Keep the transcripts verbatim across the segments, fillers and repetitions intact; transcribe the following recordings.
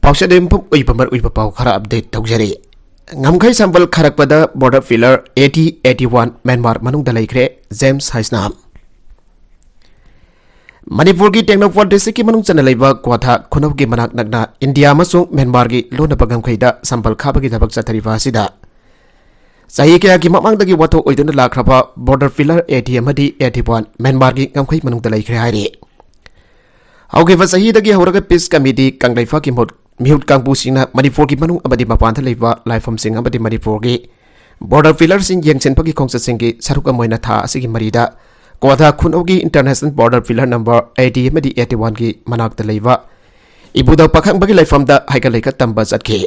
ꯄꯥꯎꯆꯦꯗ ꯌꯨꯝꯐꯝ ꯑꯣꯏꯕ ꯃꯔꯨꯑꯣꯏꯕ ꯄꯥꯎ ꯈꯔ ꯑꯞꯗꯦꯠ ꯇꯧꯖꯔꯤ꯫ ꯉꯝꯈꯩ ꯁꯝꯕꯜ ꯈꯥꯔꯛꯄꯗ ꯕꯣꯔꯗꯔ ꯄꯤꯂꯔ ꯑꯦ ꯗꯤ ꯑꯩꯠꯇꯤ ꯋꯥꯟ ꯃ꯭ꯌꯥꯟꯃꯥꯔ ꯃꯅꯨꯡꯗ ꯂꯩꯈ꯭ꯔꯦ, ꯖꯦꯝꯁ ꯍꯥꯏꯁꯅꯥꯝ꯫ ꯃꯅꯤꯄꯨꯔꯒꯤ ꯇꯦꯡꯅꯧꯄꯜ ꯗꯤꯁꯇ꯭ꯔꯤꯛꯀꯤ ꯃꯅꯨꯡ ꯆꯟꯅ ꯂꯩꯕ ꯀ꯭ꯋꯥꯊꯥ ꯈꯨꯅꯧꯒꯤ ꯃꯅꯥꯛ ꯅꯛꯅ ꯏꯟꯗꯤꯌꯥ ꯑꯃꯁꯨꯡ ꯃ꯭ꯌꯥꯟꯃꯥꯔꯒꯤ ꯂꯣꯟꯅꯕ ꯉꯝꯈꯩꯗ ꯁꯝꯕꯜ ꯈꯥꯕꯒꯤ ꯊꯕꯛ ꯆꯠꯊꯔꯤꯕ ꯑꯁꯤꯗ ꯆꯍꯤ ꯀꯌꯥꯒꯤ ꯃꯃꯥꯡꯗꯒꯤ ꯋꯥꯊꯣꯛ ꯑꯣꯏꯗꯨꯅ ꯂꯥꯛꯈ꯭ꯔꯕ ꯕꯣꯔꯗꯔ ꯄꯤꯂꯔ ꯑꯦ ꯗꯤ ꯑꯃꯗꯤ ꯑꯩꯠꯇꯤ ꯋꯥꯟ ꯃ꯭ꯌꯥꯟꯃꯥꯔꯒꯤ ꯉꯝꯈꯩ ꯃꯅꯨꯡꯗ ꯂꯩꯈ꯭ꯔꯦ ꯍꯥꯏꯔꯤ꯫ ꯍꯧꯈꯤꯕ ꯆꯍꯤꯗꯒꯤ ꯍꯧꯔꯒ ꯄꯤꯁ ꯀꯃꯤꯇꯤ ꯀꯪꯂꯩꯄꯥꯛꯀꯤ ꯃꯤꯍꯨꯠ, ꯃꯤꯍꯨꯠ ꯀꯥꯡꯕꯨꯁꯤꯡꯅ ꯃꯅꯤꯄꯨꯔꯒꯤ ꯃꯅꯨꯡ ꯑꯃꯗꯤ ꯃꯄꯥꯟꯗ ꯂꯩꯕ ꯂꯥꯏꯐꯝꯁꯤꯡ ꯑꯃꯗꯤ ꯃꯅꯤꯄꯨꯔꯒꯤ ꯕꯣꯔꯗꯔ ꯄꯤꯂꯔꯁꯤꯡ ꯌꯦꯡꯁꯤꯟꯕꯒꯤ ꯈꯣꯡꯆꯠꯁꯤꯡꯒꯤ ꯁꯔꯨꯛ ꯑꯃ ꯑꯣꯏꯅ ꯊꯥ ꯑꯁꯤꯒꯤ ꯃꯔꯤꯗ ꯀ꯭ꯋꯥꯊꯥ ꯈꯨꯅꯧꯒꯤ international border pillar number eighty ꯑꯃꯗꯤ ꯑꯩꯠꯇꯤ ꯋꯥꯟꯒꯤ ꯃꯅꯥꯛꯇ ꯂꯩꯕ ꯏꯕꯨꯙꯧ ꯄꯥꯈꯪꯕꯒꯤ ꯂꯩꯐꯝꯗ ꯍꯩꯀꯠ ꯂꯩꯀꯠ ꯇꯝꯕ ꯆꯠꯈꯤ꯫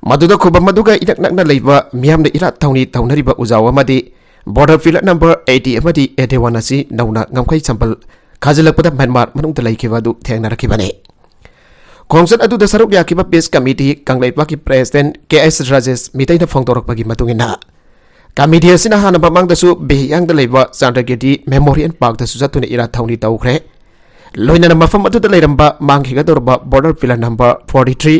ꯃꯗꯨꯗ ꯈꯨꯕꯝ ꯑꯗꯨꯒ ꯏꯅꯛ ꯅꯛꯅ ꯂꯩꯕ ꯃꯤꯌꯥꯝꯅ ꯏꯔꯥꯠ ꯊꯧꯅꯤ ꯇꯧꯅꯔꯤꯕ ꯎꯖꯥꯎ ꯑꯃꯗꯤ ꯕꯣꯔꯗꯔ ꯄꯤꯂꯔ ꯅꯝꯕꯔ ꯑꯩꯠꯇꯤ ꯑꯃꯗꯤ ꯑꯩꯠꯇꯤ ꯋꯥꯟ ꯑꯁꯤ ꯅꯧꯅ ꯉꯝꯈꯩ ꯁꯝꯕꯜ ꯈꯥꯖꯤꯜꯂꯛꯄꯗ ꯃ꯭ꯌꯥꯟꯃꯥꯔ ꯃꯅꯨꯡꯗ ꯂꯩꯈꯤꯕ ꯑꯗꯨ ꯊꯦꯡꯅꯔꯛꯈꯤꯕꯅꯤ꯫ ꯈꯣꯡꯆꯠ ꯑꯗꯨꯗ ꯁꯔꯨꯛ ꯌꯥꯈꯤꯕ ꯄꯤꯁ ꯀꯃꯤꯇꯤ ꯀꯪꯂꯩꯄꯥꯛꯀꯤ ꯄ꯭ꯔꯦꯁꯤꯗꯦꯟꯠ ꯀꯦ ꯑꯦꯁ ꯔꯥꯖꯦꯁ ꯃꯤꯇꯩꯅ ꯐꯣꯡꯗꯣꯔꯛꯄꯒꯤ ꯃꯇꯨꯡ ꯏꯟꯅ, ꯀꯃꯤꯇꯤ ꯑꯁꯤꯅ ꯍꯥꯟꯅ ꯃꯃꯥꯡꯗꯁꯨ ꯕꯤꯍꯤꯌꯥꯡꯗ ꯂꯩꯕ ꯆꯥꯟꯗ꯭ꯔꯒꯤꯔꯇꯤ ꯃꯦꯃꯣꯔꯤꯌꯦꯜ ꯄꯥꯔꯛꯇꯁꯨ ꯆꯠꯇꯨꯅ ꯏꯔꯥꯠ ꯊꯧꯅꯤ ꯇꯧꯈ꯭ꯔꯦ꯫ ꯂꯣꯏꯅꯅ ꯃꯐꯝ ꯑꯗꯨꯗ ꯂꯩꯔꯝꯕ ꯃꯥꯡꯈꯤꯒꯗꯧꯔꯕ border pillar number forty three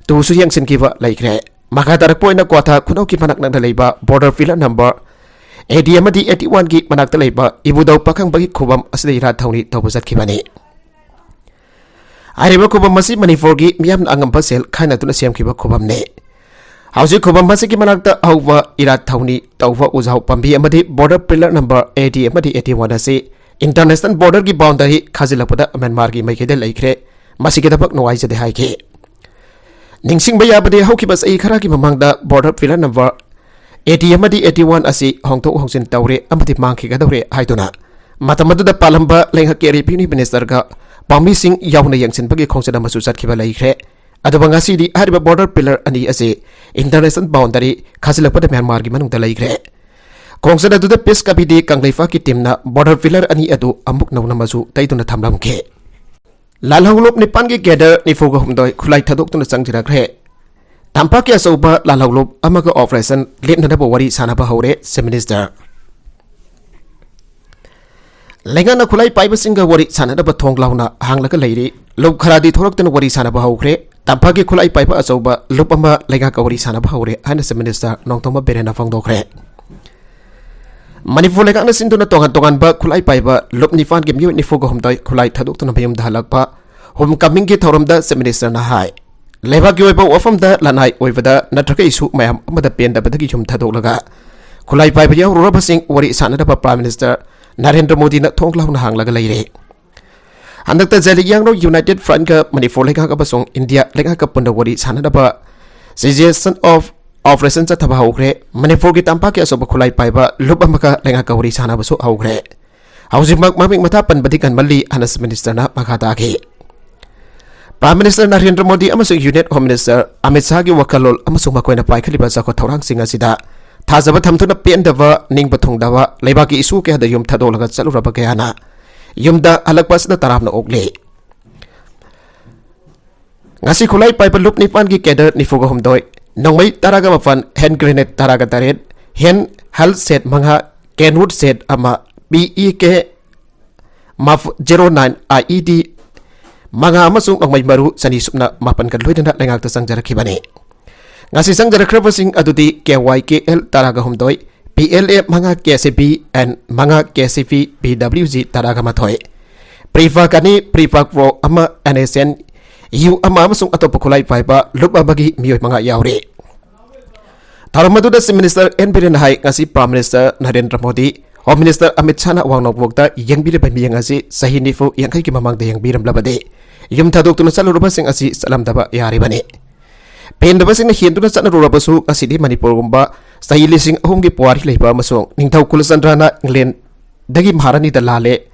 ꯇꯨꯁꯨ ꯌꯦꯡꯁꯤꯟꯈꯤꯕ ꯂꯩꯈ꯭ꯔꯦ꯫ ꯃꯈꯥ ꯇꯥꯔꯛꯄ ꯑꯣꯏꯅ ꯀ꯭ꯋꯥꯊꯥ ꯈꯨꯅꯧꯒꯤ ꯃꯅꯥꯛ ꯅꯛꯅ ꯂꯩꯕ ꯕꯣꯔꯗꯔ ꯄꯤꯂꯔ ꯅꯝꯕꯔ ꯑꯩꯠꯇꯤ ꯑꯃꯗꯤ ꯑꯩꯠꯇꯤ ꯋꯥꯟꯒꯤ ꯃꯅꯥꯛꯇ ꯂꯩꯕ ꯏꯕꯨꯙꯧ ꯄꯥꯈꯪꯕꯒꯤ ꯈꯨꯕꯝ ꯑꯁꯤꯗ ꯏꯔꯥꯠ ꯊꯧꯅꯤ ꯇꯧꯕ ꯆꯠꯈꯤꯕꯅꯤ꯫ ꯍꯥꯏꯔꯤꯕ ꯈꯨꯕꯝ ꯑꯁꯤ ꯃꯅꯤꯄꯨꯔꯒꯤ ꯃꯤꯌꯥꯝꯅ ꯑꯉꯝꯕ ꯁꯦꯜ ꯈꯥꯏꯅꯗꯨꯅ ꯁꯦꯝꯈꯤꯕ ꯈꯨꯕꯝꯅꯤ꯫ ꯍꯧꯖꯤꯛ ꯈꯨꯕꯝ ꯑꯁꯤꯒꯤ ꯃꯅꯥꯛꯇ ꯍꯧꯕ ꯏꯔꯥꯠ ꯊꯧꯅꯤ ꯇꯧꯕ ꯎꯖꯥꯎ ꯄꯥꯝꯕꯤ ꯑꯃꯗꯤ ꯕꯣꯔꯗꯔ ꯄꯤꯂꯔ ꯅꯝꯕꯔ ꯑꯩꯠꯇꯤ ꯑꯃꯗꯤ ꯑꯩꯠꯇꯤ ꯋꯥꯟ ꯑꯁꯤ ꯏꯟꯇꯔꯅꯦꯁꯅꯦꯜ ꯕꯣꯔꯗꯔꯒꯤ ꯕꯥꯎꯟꯗꯔꯤ ꯈꯥꯖꯤꯜꯂꯛꯄꯗ ꯃ꯭ꯌꯥꯟꯃꯥꯔꯒꯤ ꯃꯥꯏꯀꯩꯗ ꯂꯩꯈ꯭ꯔꯦ꯫ ꯃꯁꯤꯒꯤꯗꯃꯛ ꯅꯨꯡꯉꯥꯏꯖꯗꯦ ꯍꯥꯏꯈꯤ꯫ ꯅꯤꯡꯁꯤꯡꯕ ꯌꯥꯕꯗꯤ ꯍꯧꯈꯤꯕ ꯆꯍꯤ ꯈꯔꯒꯤ ꯃꯃꯥꯡꯗ ꯕꯣꯔꯗꯔ ꯄꯤꯂꯔ ꯅꯝꯕꯔ ꯑꯩꯠꯇꯤ ꯑꯃꯗꯤ ꯑꯩꯠꯇꯤ ꯋꯥꯟ ꯑꯁꯤ ꯍꯣꯡꯗꯣꯛ ꯍꯣꯡꯖꯤꯟ ꯇꯧꯔꯦ ꯑꯃꯗꯤ ꯃꯥꯡꯈꯤꯒꯗꯧꯔꯦ ꯍꯥꯏꯗꯨꯅ ꯃꯇꯝ ꯑꯗꯨꯗ ꯄꯥꯜꯂꯝꯕ ꯂꯩꯉꯥꯛꯀꯤ ꯔꯦꯚꯤꯅ꯭ꯌꯨ ꯃꯤꯅꯤꯁꯇꯔꯒ ꯄꯥꯎꯃꯤꯁꯤꯡ ꯌꯥꯎꯅ ꯌꯦꯡꯁꯤꯟꯕꯒꯤ ꯈꯣꯡꯆꯠ ꯑꯃꯁꯨ ꯆꯠꯈꯤꯕ ꯂꯩꯈ꯭ꯔꯦ꯫ ꯑꯗꯨꯕꯨ ꯉꯁꯤꯗꯤ ꯍꯥꯏꯔꯤꯕ ꯕꯣꯔꯗꯔ ꯄꯤꯂꯔ ꯑꯅꯤ ꯑꯁꯤ ꯏꯟꯇꯔꯅꯦꯁꯅꯦꯜ ꯕꯥꯎꯟꯗꯔꯤ ꯈꯥꯖꯤꯜꯂꯛꯄꯗ ꯃ꯭ꯌꯥꯟꯃꯥꯔꯒꯤ ꯃꯅꯨꯡꯗ ꯂꯩꯈ꯭ꯔꯦ꯫ ꯈꯣꯡꯆꯠ ꯑꯗꯨꯗ ꯄꯤꯁ ꯀꯃꯤꯇꯤ ꯀꯪꯂꯩꯄꯥꯛꯀꯤ ꯇꯤꯝꯅ ꯕꯣꯔꯗꯔ ꯄꯤꯂꯔ ꯑꯅꯤ ꯑꯗꯨ ꯑꯃꯨꯛ ꯅꯧꯅ ꯃꯆꯨ ꯇꯩꯗꯨꯅ ꯊꯝꯂꯝꯈꯤ꯫ ꯂꯥꯜꯍꯧꯂꯨꯞ ꯅꯤꯄꯥꯟꯒꯤ ꯀꯦꯗꯔ ꯅꯤꯐꯨꯒ ꯍꯨꯝꯗꯣꯏ ꯈꯨꯠꯂꯥꯏ ꯊꯥꯗꯣꯛꯇꯨꯅ ꯆꯪꯁꯤꯟꯅꯈ꯭ꯔꯦ꯫ ꯇꯝꯄꯥꯛꯀꯤ ꯑꯆꯧꯕ ꯂꯥꯜꯍꯧꯂꯨꯞ ꯑꯃꯒ ꯑꯣꯄꯔꯦꯁꯟ ꯂꯦꯞꯅꯅꯕ ꯋꯥꯔꯤ ꯁꯥꯅꯕ ꯍꯧꯔꯦ, ꯆꯤꯐ ꯃꯤꯅꯤꯁꯇꯔ꯫ ꯂꯩꯉꯥꯛꯅ ꯈꯨꯠꯂꯥꯏ ꯄꯥꯏꯕꯁꯤꯡꯒ ꯋꯥꯔꯤ ꯁꯥꯟꯅꯅꯕ ꯊꯣꯡ ꯂꯥꯎꯅ ꯍꯥꯡꯂꯒ ꯂꯩꯔꯤ꯫ ꯂꯨꯞ ꯈꯔꯗꯤ ꯊꯣꯛꯂꯛꯇꯨꯅ ꯋꯥꯔꯤ ꯁꯥꯟꯅꯕ ꯍꯧꯈ꯭ꯔꯦ꯫ ꯇꯝꯄꯥꯛꯀꯤ ꯈꯨꯠꯂꯥꯏ ꯄꯥꯏꯕ ꯑꯆꯧꯕ ꯂꯨꯞ ꯑꯃ ꯂꯩꯉꯥꯛꯀ ꯋꯥꯔꯤ ꯁꯥꯟꯅꯕ ꯍꯧꯔꯦ ꯍꯥꯏꯅ Chief Minister ꯅꯣꯡꯊꯣꯝꯕꯝ ꯕꯤꯔꯦꯟꯅ ꯐꯣꯡꯗꯣꯛꯈ꯭ꯔꯦ꯫ ꯃꯅꯤꯄꯨꯔ ꯂꯩꯉꯥꯛꯅ ꯁꯤꯟꯗꯨꯅ ꯇꯣꯉꯥꯟ ꯇꯣꯉꯥꯟꯕ ꯈꯨꯠꯂꯥꯏ ꯄꯥꯏꯕ ꯂꯨꯞ ꯅꯤꯄꯥꯟꯒꯤ ꯃꯤꯑꯣꯏ ꯅꯤꯐꯨꯒ ꯍꯨꯝꯗꯣꯏ ꯈꯨꯠꯂꯥꯏ ꯊꯥꯗꯣꯛꯇꯨꯅ ꯃꯌꯨꯝꯗ ꯍꯜꯂꯛꯄ Homecomingꯒꯤ ꯊꯧꯔꯝꯗ Chief Ministerꯅ ꯍꯥꯏ, ꯂꯩꯕꯥꯛꯀꯤ ꯑꯣꯏꯕ ꯋꯥꯐꯝꯗ ꯂꯅꯥꯏ ꯑꯣꯏꯕꯗ ꯅꯠꯇ꯭ꯔꯒ issue ꯃꯌꯥꯝ ꯑꯃꯗ ꯄꯦꯟꯗꯕꯗꯒꯤ ꯌꯨꯝ ꯊꯥꯗꯣꯛꯂꯒ ꯈꯨꯠꯂꯥꯏ ꯄꯥꯏꯕ ꯌꯥꯎꯔꯨꯔꯕꯁꯤꯡ ꯋꯥꯔꯤ ꯁꯥꯟꯅꯅꯕ Prime Minister ꯅꯔꯦꯟꯗ꯭ꯔ ꯃꯣꯗꯤꯅ ꯊꯣꯡ ꯂꯥꯎꯅ ꯍꯥꯡꯂꯒ ꯂꯩꯔꯦ꯫ ꯍꯟꯗꯛꯇ Zeliangrong United Frontꯀ ꯃꯅꯤꯄꯨꯔ ꯂꯩꯉꯥꯛ ꯑꯃꯁꯨꯡ ꯏꯟꯗꯤꯌꯥ ꯂꯩꯉꯥꯛꯀ ꯄꯨꯟꯅ ꯋꯥꯔꯤ ꯁꯥꯟꯅꯅꯕ cessation of operation ꯆꯠꯊꯕ ꯍꯧꯈ꯭ꯔꯦ꯫ ꯃꯅꯤꯄꯨꯔꯒꯤ ꯇꯝꯄꯥꯛꯀꯤ ꯑꯆꯧꯕ ꯈꯨꯠꯂꯥꯏ ꯄꯥꯏꯕ ꯂꯨꯞ ꯑꯃꯒ ꯂꯩꯉꯥꯛꯀ ꯋꯥꯔꯤ ꯁꯥꯟꯅꯕꯁꯨ ꯍꯧꯈ꯭ꯔꯦ꯫ ꯍꯧꯖꯤꯛꯃꯛ ꯃꯃꯤꯡ ꯃꯊꯥ ꯄꯟꯕꯗꯤ ꯉꯟꯃꯜꯂꯤ ꯍꯥꯏꯅ Chief Ministerꯅ ꯃꯈꯥ ꯇꯥꯈꯤ꯫ Prime Minister ꯅꯔꯦꯟꯗ꯭ꯔ ꯃꯣꯗꯤ ꯑꯃꯁꯨꯡ Union Home Minister ꯑꯃꯤꯠ ꯁꯥꯍꯒꯤ ꯋꯥꯈꯜꯂꯣꯟ ꯑꯃꯁꯨꯡ ꯃꯈꯣꯏꯅ ꯄꯥꯏꯈꯠꯂꯤꯕ ꯆꯥꯎꯈꯠ ꯊꯧꯔꯥꯡꯁꯤꯡ ꯑꯁꯤꯗ ꯊꯥꯖꯕ ꯊꯝꯗꯨꯅ ꯄꯦꯟꯗꯕ, ꯅꯤꯡꯕ ꯊꯨꯡꯗꯕ, ꯂꯩꯕꯥꯛꯀꯤ issue ꯀꯌꯥꯗ ꯌꯨꯝ ꯊꯥꯗꯣꯛꯂꯒ ꯆꯠꯂꯨꯔꯕ ꯀꯌꯥꯅ ꯌꯨꯝꯗ ꯍꯜꯂꯛꯄ ꯑꯁꯤꯗ ꯇꯔꯥꯝꯅ ꯑꯣꯛꯂꯤ꯫ ꯉꯁꯤ ꯈꯨꯠꯂꯥꯏ ꯄꯥꯏꯕ ꯂꯨꯞ ꯅꯤꯄꯥꯟꯒꯤ cadre ꯅꯤꯐꯨꯒ ꯍꯨꯝꯗꯣꯏ, ꯅꯣꯡꯃꯩ ꯇꯔꯥꯒ ꯃꯥꯄꯟ, hand grenade ꯇꯔꯥꯒ ꯇꯔꯦꯠ, hand hull set ꯃꯉꯥ, Kenwood set ꯑꯃ, P E K zero nine I E D ꯃꯉꯥ ꯑꯃꯁꯨꯡ ꯅꯣꯡꯃꯩ ꯃꯔꯨ ꯆꯅꯤ ꯁꯨꯞꯅ ꯃꯥꯄꯟꯒ ꯂꯣꯏꯅꯅ ꯂꯩꯉꯥꯛꯇ ꯆꯪꯖꯔꯛꯈꯤꯕꯅꯤ꯫ ꯉꯁꯤ ꯆꯪꯖꯔꯛꯈ꯭ꯔꯕꯁꯤꯡ ꯑꯗꯨꯗꯤ K Y K L ꯇꯔꯥꯒ ꯍꯨꯝꯗꯣꯏ, P L A ꯃꯉꯥ, K C P and ꯃꯉꯥ, K C P P W G ꯇꯔꯥꯒ ꯃꯥꯊꯣꯏ, PREPAK ꯑꯅꯤ, PREPAK Pro ꯑꯃ, N S N U ꯑꯃ ꯑꯃꯁꯨꯡ ꯑꯇꯣꯞꯄ ꯈꯨꯠꯂꯥꯏ ꯄꯥꯏꯕ ꯂꯨꯞ ꯑꯃꯒꯤ ꯃꯤꯑꯣꯏ ꯃꯉꯥ ꯌꯥꯎꯔꯤ꯫ ꯊꯧꯔꯝ ꯑꯗꯨꯗ Chief Minister N ꯕꯤꯔꯦꯟꯅ ꯍꯥꯏ, ꯉꯁꯤ Prime Minister Narendra Modi, Home Minister Amit ꯁꯥꯍꯅ ꯑꯋꯥꯡ ꯅꯣꯡꯄꯣꯛꯇ ꯌꯦꯡꯕꯤꯔꯤꯕ ꯃꯤꯌꯦꯡ ꯑꯁꯤ ꯆꯍꯤ ꯅꯤꯐꯨ ꯌꯥꯡꯈꯩꯒꯤ ꯃꯃꯥꯡꯗ ꯌꯦꯡꯕꯤꯔꯝꯂꯕꯗꯤ ꯌꯨꯝ ꯊꯥꯗꯣꯛꯇꯨꯅ ꯆꯠꯂꯨꯔꯕꯁꯤꯡ ꯑꯁꯤ ꯆꯠꯂꯝꯗꯕ ꯌꯥꯔꯤꯕꯅꯤ꯫ ꯄꯦꯟꯗꯕꯁꯤꯡꯅ ꯍꯦꯟꯗꯨꯅ ꯆꯠꯅꯔꯨꯔꯕꯁꯨ ꯉꯁꯤꯗꯤ ꯃꯅꯤꯄꯨꯔꯒꯨꯝꯕ ꯆꯍꯤ ꯂꯤꯁꯤꯡ ꯑꯍꯨꯝꯒꯤ ꯄꯨꯋꯥꯔꯤ ꯂꯩꯕ ꯑꯃꯁꯨꯡ ꯅꯤꯡꯊꯧ ꯀꯨꯂꯆꯟꯗ꯭ꯔꯅ ꯏꯪꯂꯦꯟꯗꯒꯤ ꯃꯍꯥꯔꯥꯅꯤꯗ ꯂꯥꯜꯂꯦ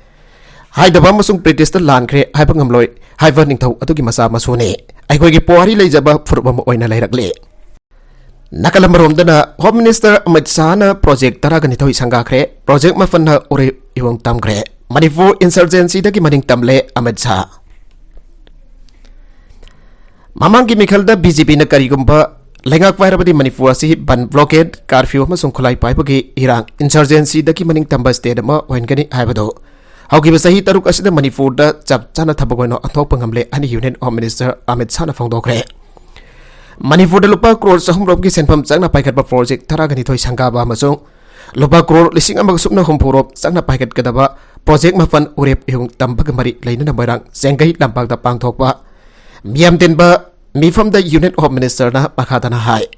ꯍꯥꯏꯗꯕ ꯑꯃꯁꯨꯡ ꯕ꯭ꯔꯤꯇꯤꯁꯇ ꯂꯥꯟꯈ꯭ꯔꯦ ꯍꯥꯏꯕ ꯉꯝꯂꯣꯏ ꯍꯥꯏꯕ ꯅꯤꯡꯊꯧ ꯑꯗꯨꯒꯤ ꯃꯆꯥ ꯃꯁꯨꯅꯤ꯫ ꯑꯩꯈꯣꯏꯒꯤ ꯄꯨꯋꯥꯔꯤ ꯂꯩꯖꯕ ꯐꯨꯔꯨꯞ ꯑꯃ ꯑꯣꯏꯅ ꯂꯩꯔꯛꯂꯤ꯫ ꯅꯥꯀꯜ ꯑꯃꯔꯣꯝꯗꯅ Home Minister ꯑꯃꯤꯠ ꯁꯥꯍꯅ project ꯇꯔꯥꯒ ꯅꯤꯊꯣꯏ ꯁꯪꯒꯥꯈ꯭ꯔꯦ꯫ Project ꯃꯥꯄꯟꯅ ꯎꯔꯩ ꯏꯌꯣꯡ ꯇꯝꯈ꯭ꯔꯦ꯫ ꯃꯅꯤꯄꯨꯔ insurgencyꯗꯒꯤ ꯃꯅꯤꯡ ꯇꯝꯂꯦ ꯑꯃꯤꯠ ꯁꯥꯍ꯫ ꯃꯃꯥꯡꯒꯤ ꯃꯤꯈꯜꯗ BJPꯅ ꯀꯔꯤꯒꯨꯝꯕ ꯂꯩꯉꯥꯛ ꯄꯥꯏꯔꯕꯗꯤ ꯃꯅꯤꯄꯨꯔ ꯑꯁꯤ ꯕꯟ, blockade, curfew ꯑꯃꯁꯨꯡ ꯈꯨꯠꯂꯥꯏ ꯄꯥꯏꯕꯒꯤ ꯏꯔꯥꯡ, insurgencyꯗꯒꯤ ꯃꯅꯤꯡ ꯇꯝꯕ state ꯑꯃ ꯑꯣꯏꯍꯟꯒꯅꯤ ꯍꯥꯏꯕꯗꯨ ꯍꯧꯈꯤꯕ ꯆꯍꯤ ꯇꯔꯨꯛ ꯑꯁꯤꯗ ꯃꯅꯤꯄꯨꯔꯗ ꯆꯞ ꯆꯥꯅ ꯊꯕꯛ ꯑꯣꯏꯅ ꯑꯣꯟꯊꯣꯛꯄ ꯉꯝꯂꯦ ꯍꯥꯏꯅ Union Home Minister ꯑꯃꯤꯠ ꯁꯥꯍꯅ ꯐꯣꯡꯗꯣꯛꯈ꯭ꯔꯦ꯫ ꯃꯅꯤꯄꯨꯔꯗ ꯂꯨꯄꯥ ꯀ꯭ꯔꯣꯔ ꯆꯍꯨꯝ ꯔꯣꯝꯒꯤ ꯁꯦꯟꯐꯝ ꯆꯪꯅ ꯄꯥꯏꯈꯠꯄ ꯄ꯭ꯔꯣꯖꯦꯛ ꯇꯔꯥꯒ ꯅꯤꯊꯣꯏ ꯁꯪꯒꯥꯕ ꯑꯃꯁꯨꯡ ꯂꯨꯄꯥ ꯀ꯭ꯔꯣꯔ ꯂꯤꯁꯤꯡ ꯑꯃꯒ ꯁꯨꯞꯅ ꯍꯨꯝꯐꯨ ꯔꯣꯝ ꯆꯪꯅ ꯄꯥꯏꯈꯠꯀꯗꯕ ꯄ꯭ꯔꯣꯖꯦꯛ ꯃꯥꯄꯟ ꯎꯔꯦꯞ ꯏꯍꯨꯝ ꯇꯝꯕꯒ ꯃꯔꯤ ꯂꯩꯅꯅ ꯃꯣꯏꯔꯥꯡ ꯆꯦꯡꯒꯩ ꯂꯝꯄꯥꯛꯇ ꯄꯥꯡꯊꯣꯛꯄ ꯃꯤꯌꯥꯝ ꯇꯤꯟꯕ ꯃꯤꯐꯝꯗ Union Home Ministerꯅ ꯃꯈꯥ ꯇꯥꯅ ꯍꯥꯏ,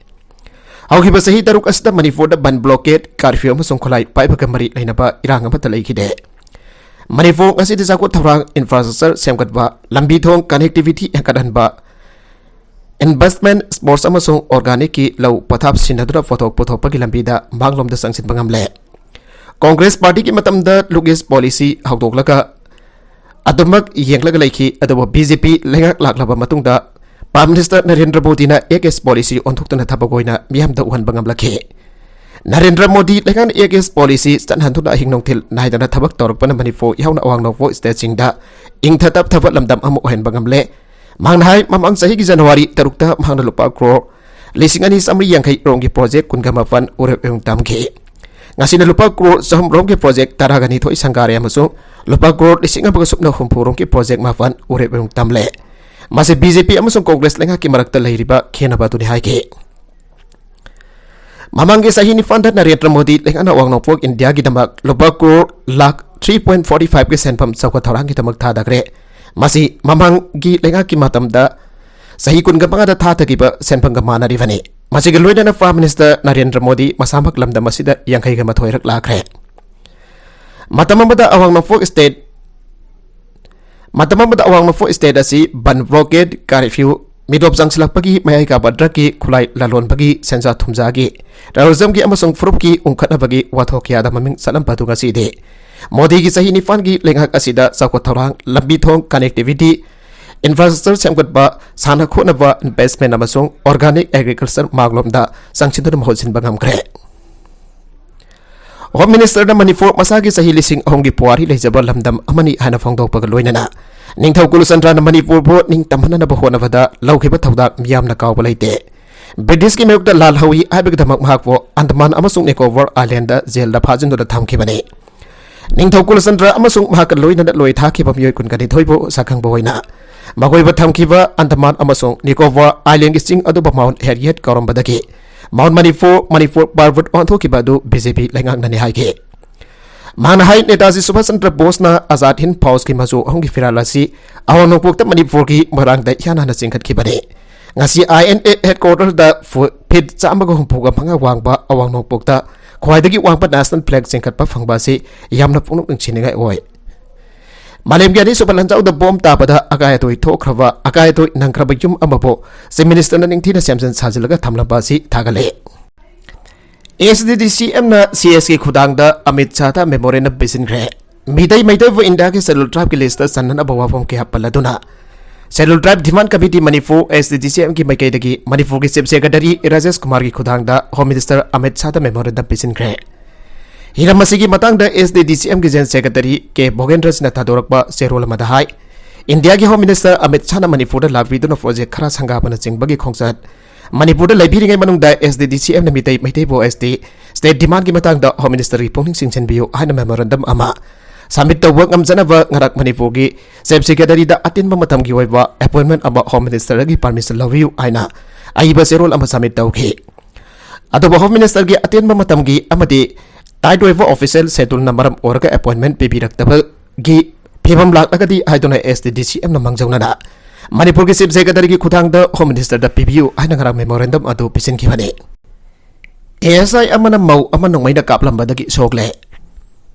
ꯍꯧꯈꯤꯕ ꯆꯍꯤ ꯇꯔꯨꯛ ꯑꯁꯤꯗ ꯃꯅꯤꯄꯨꯔꯗ ꯕꯟ, ꯕ꯭ꯂꯣꯀꯦꯠ, ꯀꯥꯔꯐ꯭ꯌꯨ ꯑꯃꯁꯨꯡ ꯈꯨꯠꯂꯥꯏ ꯄꯥꯏꯕꯒ ꯃꯔꯤ ꯂꯩꯅꯕ ꯏꯔꯥꯡ ꯑꯃꯠꯇ ꯂꯩꯈꯤꯗꯦ꯫ ꯃꯅꯤꯄꯨꯔ ꯉꯁꯤꯗꯤ ꯆꯥꯎꯈꯠ ꯊꯧꯔꯥꯡ, ꯏꯟꯐ꯭ꯔꯥꯁ꯭ꯇ꯭ꯔꯛꯆꯔ ꯁꯦꯝꯒꯠꯄ, ꯂꯝꯕꯤ ꯊꯣꯡ, ꯀꯅꯦꯛꯇꯤꯚꯤꯇꯤ ꯍꯦꯟꯒꯠꯍꯟꯕ, ꯏꯟꯚꯦꯁ꯭ꯠꯃꯦꯟꯠ, ꯁ꯭ꯄꯣꯔꯠꯁ ꯑꯃꯁꯨꯡ ꯑꯣꯔꯒꯥꯅꯤꯛꯀꯤ ꯂꯧ ꯄꯊꯥꯞ ꯁꯤꯟꯅꯗꯨꯅ ꯄꯣꯠꯊꯣꯛ ꯄꯨꯊꯣꯛꯄꯒꯤ ꯂꯝꯕꯤꯗ ꯃꯥꯡꯂꯣꯝꯗ ꯆꯪꯁꯤꯟꯕ ꯉꯝꯂꯦ꯫ ꯀꯣꯡꯒ꯭ꯔꯦꯁ ꯄꯥꯔꯇꯤꯒꯤ ꯃꯇꯝꯗ ꯂꯨꯛ ꯏꯁ ꯄꯣꯂꯤꯁꯤ ꯍꯧꯗꯣꯛꯂꯒ ꯑꯗꯨꯃꯛ ꯌꯦꯡꯂꯒ ꯂꯩꯈꯤ, ꯑꯗꯨꯕꯨ ꯕꯤ ꯖꯦ ꯄꯤ ꯂꯩꯉꯥꯛ ꯂꯥꯛꯂꯕ ꯃꯇꯨꯡꯗ ꯄ꯭ꯔꯥꯏꯝ ꯃꯤꯅꯤꯁꯇꯔ ꯅꯔꯦꯟꯗ꯭ꯔ ꯃꯣꯗꯤꯅ ꯑꯦꯛ ꯏꯁ ꯄꯣꯂꯤꯁꯤ ꯑꯣꯟꯊꯣꯛꯇꯨꯅ ꯊꯕꯛ ꯑꯣꯏꯅ ꯃꯤꯌꯥꯝꯗ ꯎꯍꯟꯕ ꯉꯝꯂꯛꯈꯤ꯫ ꯅꯔꯦꯟꯗ꯭ꯔ ꯃꯣꯗꯤ ꯂꯩꯉꯥꯛꯅ ꯑꯦꯛ ꯏꯁ ꯄꯣꯂꯤꯁꯤ ꯆꯠꯅꯍꯟꯗꯨꯅ ꯑꯍꯤꯡ ꯅꯨꯡꯊꯤꯜ ꯅꯥꯏꯗꯅ ꯊꯕꯛ ꯇꯧꯔꯛꯄꯅ ꯃꯅꯤꯄꯨꯔ ꯌꯥꯎꯅ ꯑꯋꯥꯡ ꯅꯣꯡꯄꯣꯛ ꯁ꯭ꯇꯦꯠꯁꯤꯡꯗ ꯏꯪꯊ ꯇꯞꯊꯕ ꯂꯝꯗꯝ ꯑꯃ ꯑꯣꯏꯍꯟꯕ ꯉꯝꯂꯦ꯫ ꯃꯍꯥꯛꯅ ꯍꯥꯏ, ꯃꯃꯥꯡ ꯆꯍꯤꯒꯤ ꯖꯅꯋꯥꯔꯤ ꯇꯔꯨꯛꯇ ꯃꯍꯥꯛꯅ ꯂꯨꯄꯥ ꯀ꯭ꯔꯣꯔ ꯂꯤꯁꯤꯡ ꯑꯅꯤ ꯆꯥꯃꯔꯤ ꯌꯥꯡꯈꯩ ꯔꯣꯝꯒꯤ ꯄ꯭ꯔꯣꯖꯦꯛ ꯀꯨꯟꯒ ꯃꯥꯄꯟ ꯎꯔꯦꯞ ꯏꯍꯨꯝ ꯇꯝꯈꯤ꯫ ꯉꯁꯤꯅ ꯂꯨꯄꯥ ꯀ꯭ꯔꯣꯔ ꯆꯍꯨꯝ ꯔꯣꯝꯒꯤ ꯄ꯭ꯔꯣꯖꯦꯛ ꯇꯔꯥꯒ ꯅꯤꯊꯣꯏ ꯁꯪꯒꯥꯔꯦ ꯑꯃꯁꯨꯡ ꯂꯨꯄꯥ ꯀ꯭ꯔꯣꯔ ꯂꯤꯁꯤꯡ ꯑꯃꯒ ꯁꯨꯞꯅ ꯍꯨꯝꯐꯨ ꯔꯣꯝꯒꯤ ꯄ꯭ꯔꯣꯖꯦꯛ ꯃꯥꯄꯟ ꯎꯔꯦꯞ ꯏꯍꯨꯝ ꯇꯝꯂꯦ꯫ ꯃꯁꯤ ꯕꯤ ꯖꯦ ꯄꯤ ꯑꯃꯁꯨꯡ ꯀꯣꯡꯒ꯭ꯔꯦꯁ ꯂꯩꯉꯥꯛꯀꯤ ꯃꯔꯛꯇ ꯂꯩꯔꯤꯕ ꯈꯦꯟꯅꯕ ꯑꯗꯨꯅꯤ ꯍꯥꯏꯈꯤ꯫ ꯃꯃꯥꯡꯒꯤ ꯆꯍꯤ ꯅꯤꯄꯥꯟꯗ ꯅꯔꯦꯟꯗ꯭ꯔ ꯃꯣꯗꯤ ꯂꯩꯉꯥꯛꯅ ꯑꯋꯥꯡ ꯅꯣꯡꯄꯣꯛ ꯏꯟꯗꯤꯌꯥꯒꯤꯗꯃꯛ ꯂꯨꯄꯥ crore lakh three point forty five ꯒꯤ ꯁꯦꯟꯐꯝ ꯆꯥꯎꯈꯠ ꯊꯧꯔꯥꯡꯒꯤꯗꯃꯛ ꯊꯥꯗꯈ꯭ꯔꯦ꯫ ꯃꯁꯤ ꯃꯃꯥꯡꯒꯤ ꯂꯩꯉꯥꯛꯀꯤ ꯃꯇꯝꯗ ꯆꯍꯤ ꯀꯨꯟꯒ ꯃꯉꯥꯗ ꯊꯥꯗꯈꯤꯕ ꯁꯦꯟꯐꯝꯒ ꯃꯥꯟꯅꯔꯤꯕꯅꯤ꯫ ꯃꯁꯤꯒ ꯂꯣꯏꯅꯅ ꯄ꯭ꯔꯥꯏꯝ ꯃꯤꯅꯤꯁꯇꯔ ꯅꯔꯦꯟꯗ꯭ꯔ ꯃꯣꯗꯤ ꯃꯁꯥꯃꯛ ꯂꯝꯗꯝ ꯑꯁꯤꯗ ꯌꯥꯡꯈꯩꯒ ꯃꯥꯊꯣꯏꯔꯛ ꯂꯥꯛꯈ꯭ꯔꯦ꯫ ꯃꯇꯝ ꯑꯃꯗ ꯑꯋꯥꯡ ꯅꯣꯡꯄꯣꯛ ꯁ꯭ꯇꯦꯠ ꯃꯇꯝ ꯑꯃꯗ ꯑꯋꯥꯡ ꯅꯣꯡꯄꯣꯛ ꯁ꯭ꯇꯦꯠ ꯑꯁꯤ ꯕꯟ, ꯕ꯭ꯂꯣꯀꯦꯠ, ꯀꯥꯔꯐ꯭ꯌꯨ, ꯃꯤꯇꯣꯞ ꯆꯪꯁꯤꯜꯂꯛꯄꯒꯤ, ꯃꯌꯥꯏ ꯀꯥꯕ ꯗ꯭ꯔꯒꯀꯤ, ꯈꯨꯠꯂꯥꯏ ꯂꯂꯣꯟꯕꯒꯤ, ꯁꯦꯟꯖꯥ ꯊꯨꯝꯖꯥꯒꯤ, ꯇꯦꯔꯣꯔꯤꯖꯝꯒꯤ ꯑꯃꯁꯨꯡ ꯐꯨꯔꯨꯞꯀꯤ ꯎꯪꯈꯠꯅꯕꯒꯤ ꯋꯥꯊꯣꯛ ꯀꯌꯥꯗ ꯃꯃꯤꯡ ꯆꯠꯂꯝꯕ ꯑꯗꯨ ꯉꯁꯤꯗꯤ ꯃꯣꯗꯤꯒꯤ ꯆꯍꯤ ꯅꯤꯄꯥꯟꯒꯤ ꯂꯩꯉꯥꯛ ꯑꯁꯤꯗ ꯆꯥꯎꯈꯠ ꯊꯧꯔꯥꯡ, ꯂꯝꯕꯤ ꯊꯣꯡ, ꯀꯅꯦꯛꯇꯤꯚꯤꯇꯤ, ꯏꯟꯐ꯭ꯔꯥꯁ꯭ꯇ꯭ꯔꯛꯆꯔ ꯁꯦꯝꯒꯠꯄ, ꯁꯥꯟꯅ ꯈꯣꯠꯅꯕ, ꯏꯟꯚꯦꯁ꯭ꯠꯃꯦꯟꯠ ꯑꯃꯁꯨꯡ ꯑꯣꯔꯒꯥꯅꯤꯛ ꯑꯦꯒ꯭ꯔꯤꯀꯜꯆꯔ ꯃꯥꯡꯂꯣꯝꯗ ꯆꯪꯁꯤꯟꯗꯨꯅ ꯃꯍꯨꯠ ꯁꯤꯟꯕ ꯉꯝꯈ꯭ꯔꯦ꯫ ꯍꯣꯝ ꯃꯤꯅꯤꯁꯇꯔꯅ ꯃꯅꯤꯄꯨꯔ ꯃꯁꯥꯒꯤ ꯆꯍꯤ ꯂꯤꯁꯤꯡ ꯑꯍꯨꯝꯒꯤ ꯄꯨꯋꯥꯔꯤ ꯂꯩꯖꯕ ꯂꯝꯗꯝ ꯑꯃꯅꯤ ꯍꯥꯏꯅ ꯐꯣꯡꯗꯣꯛꯄꯒ ꯂꯣꯏꯅꯅ ꯅꯤꯡꯊꯧ ꯀꯨꯂꯆꯟꯗ꯭ꯔꯅ ꯃꯅꯤꯄꯨꯔꯕꯨ ꯅꯤꯡꯇꯝꯍꯟꯅꯅꯕ ꯍꯣꯠꯅꯕꯗ ꯂꯧꯈꯤꯕ ꯊꯧꯗꯥꯡ ꯃꯤꯌꯥꯝꯅ ꯀꯥꯎꯕ ꯂꯩꯇꯦ꯫ ꯕ꯭ꯔꯤꯇꯤꯁꯀꯤ ꯃꯥꯌꯣꯛꯇ ꯂꯥꯜꯍꯧꯏ ꯍꯥꯏꯕꯒꯤꯗꯃꯛ ꯃꯍꯥꯛꯄꯨ ꯑꯟꯗꯃꯥꯟ ꯑꯃꯁꯨꯡ ꯅꯤꯀꯣꯕꯔ ꯑꯥꯏꯂꯦꯟꯗ ꯖꯦꯜꯗ ꯐꯥꯖꯤꯟꯗꯨꯅ ꯊꯝꯈꯤꯕꯅꯤ꯫ ꯅꯤꯡꯊꯧ ꯀꯨꯂꯆꯟꯗ꯭ꯔ ꯑꯃꯁꯨꯡ ꯃꯍꯥꯛꯀ ꯂꯣꯏꯅꯅ ꯂꯣꯏ ꯊꯥꯈꯤꯕ ꯃꯤꯑꯣꯏ ꯀꯨꯟꯒ ꯅꯤꯊꯣꯏꯕꯨ ꯁꯛꯈꯪꯕ ꯑꯣꯏꯅ ꯃꯈꯣꯏꯕꯨ ꯊꯝꯈꯤꯕ ꯑꯟꯗꯃꯥꯟ ꯑꯃꯁꯨꯡ ꯅꯤꯀꯣꯕꯔ ꯑꯥꯏꯂꯦꯟꯒꯤ ꯆꯤꯡ ꯑꯗꯨꯕꯨ ꯃꯥꯎꯟꯠ ꯍꯦꯔꯤꯌꯦꯠ ꯀꯧꯔꯝꯕꯗꯒꯤ ꯃꯥꯎꯟꯠ ꯃꯅꯤꯄꯨꯔ, ꯃꯅꯤꯄꯨꯔ ꯄꯥꯔꯕꯠ ꯑꯣꯟꯊꯣꯛꯈꯤꯕ ꯑꯗꯨ ꯕꯤ ꯖꯦ ꯄꯤ ꯂꯩꯉꯥꯛꯅꯅꯤ ꯍꯥꯏꯈꯤ꯫ ꯃꯍꯥꯛꯅ ꯍꯥꯏ, ꯅꯦꯇꯥꯖꯤ ꯁꯨꯚꯥꯁ ꯆꯟꯗ꯭ꯔ ꯕꯣꯁꯅ ꯑꯖꯥꯗ ꯍꯤꯟꯗ ꯐꯧꯖꯀꯤ ꯃꯆꯨ ꯑꯍꯨꯝꯒꯤ ꯐꯤꯔꯥꯜ ꯑꯁꯤ ꯑꯋꯥꯡ ꯅꯣꯡꯄꯣꯛꯇ ꯃꯅꯤꯄꯨꯔꯒꯤ ꯃꯣꯏꯔꯥꯡꯗ ꯏꯍꯥꯟ ꯍꯥꯟꯅ ꯆꯤꯡꯈꯠꯈꯤꯕꯅꯤ꯫ ꯉꯁꯤ ꯑꯥꯏ ꯑꯦꯟ ꯑꯦ ꯍꯦꯗꯀ꯭ꯋꯥꯇꯔꯗ ꯐꯨ-, ꯐꯤꯠ ꯆꯥꯝꯃꯒ ꯍꯨꯝꯐꯨꯒ ꯃꯉꯥ ꯋꯥꯡꯕ ꯑꯋꯥꯡ ꯅꯣꯡꯄꯣꯛꯇ ꯈ꯭ꯋꯥꯏꯗꯒꯤ ꯋꯥꯡꯕ ꯅꯦꯁꯅꯦꯜ ꯐ꯭ꯂꯦꯒ ꯆꯤꯡꯈꯠꯄ ꯐꯪꯕ ꯑꯁꯤ ꯌꯥꯝꯅ ꯄꯨꯛꯅꯤꯡ ꯅꯨꯡꯁꯤꯅꯤꯡꯉꯥꯏ ꯑꯣꯏ꯫ ꯃꯥꯂꯦꯝꯒꯤ ꯑꯅꯤꯁꯨꯕ ꯂꯥꯟꯖꯥꯎꯗ ꯕꯣꯝ ꯇꯥꯕꯗ ꯑꯀꯥꯏ ꯑꯇꯣꯏ ꯊꯣꯛꯈ꯭ꯔꯕ, ꯑꯀꯥꯏ ꯑꯇꯣꯏ ꯅꯪꯈ꯭ꯔꯕ ꯌꯨꯝ ꯑꯃꯕꯨ ꯆꯤꯐ ꯃꯤꯅꯤꯁꯇꯔꯅ ꯅꯤꯡꯊꯤꯅ ꯁꯦꯝꯖꯤꯟ ꯁꯥꯖꯤꯜꯂꯒ ꯊꯝꯂꯝꯕ ꯑꯁꯤ ꯊꯥꯒꯠꯂꯦ꯫ ꯑꯦꯁ ꯗꯤ ꯗꯤ ꯁꯤ ꯑꯦꯝꯅ ꯁꯤ ꯑꯦꯁꯀꯤ ꯈꯨꯊꯥꯡꯗ ꯑꯃꯤꯠ ꯁꯥꯍꯗ ꯃꯦꯃꯣꯔꯦꯟꯗꯝ ꯄꯤꯁꯤꯟꯈ꯭ꯔꯦ꯫ ꯃꯤꯇꯩ ꯃꯩꯇꯩꯕꯨ ꯏꯟꯗꯤꯌꯥꯒꯤ ꯁꯦꯗꯨꯜ ꯇ꯭ꯔꯥꯏꯕꯀꯤ ꯂꯤꯁꯇ ꯆꯟꯅꯅꯕ ꯋꯥꯐꯝ ꯀꯌꯥ ꯄꯜꯂꯗꯨꯅ, ꯁꯦꯗꯨꯜ ꯇ꯭ꯔꯥꯏꯕ ꯗꯤꯃꯥꯟ ꯀꯃꯤꯇꯤ ꯃꯅꯤꯄꯨꯔ, ꯑꯦꯁ ꯗꯤ ꯗꯤ ꯁꯤ ꯑꯦꯝꯒꯤ ꯃꯥꯏꯀꯩꯗꯒꯤ ꯃꯅꯤꯄꯨꯔꯒꯤ ꯆꯤꯐ ꯁꯦꯀ꯭ꯔꯦꯇꯔꯤ ꯔꯥꯖꯦꯁ ꯀꯨꯃꯥꯔꯒꯤ ꯈꯨꯊꯥꯡꯗ ꯍꯣꯝ ꯃꯤꯅꯤꯁꯇꯔ ꯑꯃꯤꯠ ꯁꯥꯍꯗ ꯃꯦꯃꯣꯔꯦꯟꯗꯝ ꯄꯤꯁꯤꯟꯈ꯭ꯔꯦ꯫ ꯍꯤꯔꯝ ꯑꯁꯤꯒꯤ ꯃꯇꯥꯡꯗ ꯑꯦꯁ ꯗꯤ ꯗꯤ ꯁꯤ ꯑꯦꯝꯒꯤ ꯖꯦꯅꯔꯦꯜ ꯁꯦꯀ꯭ꯔꯦꯇꯔꯤ ꯀꯦ ꯚꯣꯒꯦꯟꯗ꯭ꯔ ꯁꯤꯡꯅ ꯊꯥꯗꯣꯔꯛꯄ ꯆꯦꯔꯣꯜ ꯑꯃꯗ ꯍꯥꯏ, ꯏꯟꯗꯤꯌꯥꯒꯤ ꯍꯣꯝ ꯃꯤꯅꯤꯁꯇꯔ ꯑꯃꯤꯠ ꯁꯥꯍꯅ ꯃꯅꯤꯄꯨꯔꯗ ꯂꯥꯛꯄꯤꯗꯨꯅ ꯄ꯭ꯔꯣꯖꯦꯛ ꯈꯔ ꯁꯪꯒꯥꯕꯅꯆꯤꯡꯕꯒꯤ ꯈꯣꯡꯆꯠ ꯃꯅꯤꯄꯨꯔꯗ ꯂꯩꯕꯤꯔꯤꯉꯩ ꯃꯅꯨꯡꯗ ꯑꯦꯁ ꯗꯤ ꯗꯤ ꯁꯤ ꯑꯦꯝꯅ ꯃꯤꯇꯩ ꯃꯩꯇꯩꯕꯨ ꯑꯦꯁ ꯇꯤ ꯁ꯭ꯇꯦꯠ ꯗꯤꯃꯥꯟꯒꯤ ꯃꯇꯥꯡꯗ ꯍꯣꯝ ꯃꯤꯅꯤꯁꯇꯔꯒꯤ ꯄꯨꯛꯅꯤꯡ ꯆꯤꯡꯁꯤꯟꯕꯤꯌꯨ ꯍꯥꯏꯅ ꯃꯦꯃꯣꯔꯦꯟꯗꯝ ꯑꯃ ꯁꯕꯃꯤꯠ ꯇꯧꯕ ꯉꯝꯖꯅꯕ ꯉꯔꯥꯡ ꯃꯅꯤꯄꯨꯔꯒꯤ ꯆꯤꯐ ꯁꯦꯀ꯭ꯔꯦꯇꯔꯤꯗ ꯑꯇꯦꯟꯕ ꯃꯇꯝꯒꯤ ꯑꯣꯏꯕ ꯑꯦꯄꯣꯏꯟꯃꯦꯟ ꯑꯃ ꯍꯣꯝ ꯃꯤꯅꯤꯁꯇꯔꯗꯒꯤ ꯄꯔꯃꯤꯁꯟ ꯂꯧꯕꯤꯌꯨ ꯍꯥꯏꯅ ꯑꯏꯕ ꯆꯦꯔꯣꯜ ꯑꯃ ꯁꯕꯃꯤꯠ ꯇꯧꯈꯤ꯫ ꯑꯗꯨꯕꯨ ꯍꯣꯝ ꯃꯤꯅꯤꯁꯇꯔꯒꯤ ꯑꯇꯦꯟꯕ ꯃꯇꯝꯒꯤ ꯑꯃꯗꯤ ꯇꯥꯏꯠ ꯑꯣꯏꯕ ꯑꯣꯐꯤꯁꯤꯌꯦꯜ ꯁꯦꯗꯨꯜꯅ ꯃꯔꯝ ꯑꯣꯏꯔꯒ ꯑꯦꯄꯣꯏꯟꯃꯦꯟ ꯄꯤꯕꯤꯔꯛꯇꯕꯒꯤ ꯐꯤꯕꯝ ꯂꯥꯛꯂꯒꯗꯤ ꯍꯥꯏꯗꯨꯅ ꯑꯦꯁ ꯗꯤ ꯗꯤ ꯁꯤ ꯑꯦꯝꯅ ꯃꯥꯡꯖꯧꯅꯅ ꯃꯅꯤꯄꯨꯔꯒꯤ ꯆꯤꯐ ꯁꯦꯀ꯭ꯔꯦꯇꯔꯤꯒꯤ ꯈꯨꯊꯥꯡꯗ ꯍꯣꯝ ꯃꯤꯅꯤꯁꯇꯔꯗ ꯄꯤꯕꯤꯌꯨ ꯍꯥꯏꯅ ꯉꯔꯥꯡ ꯃꯦꯃꯣꯔꯦꯟꯗꯝ ꯑꯗꯨ ꯄꯤꯁꯤꯟꯈꯤꯕꯅꯤ꯫ ꯑꯦ ꯑꯦꯁ ꯑꯥꯏ ꯑꯃꯅ ꯃꯧ ꯑꯃ ꯅꯣꯡꯃꯩꯅ ꯀꯥꯞꯂꯝꯕꯗꯒꯤ ꯁꯣꯛꯂꯦ꯫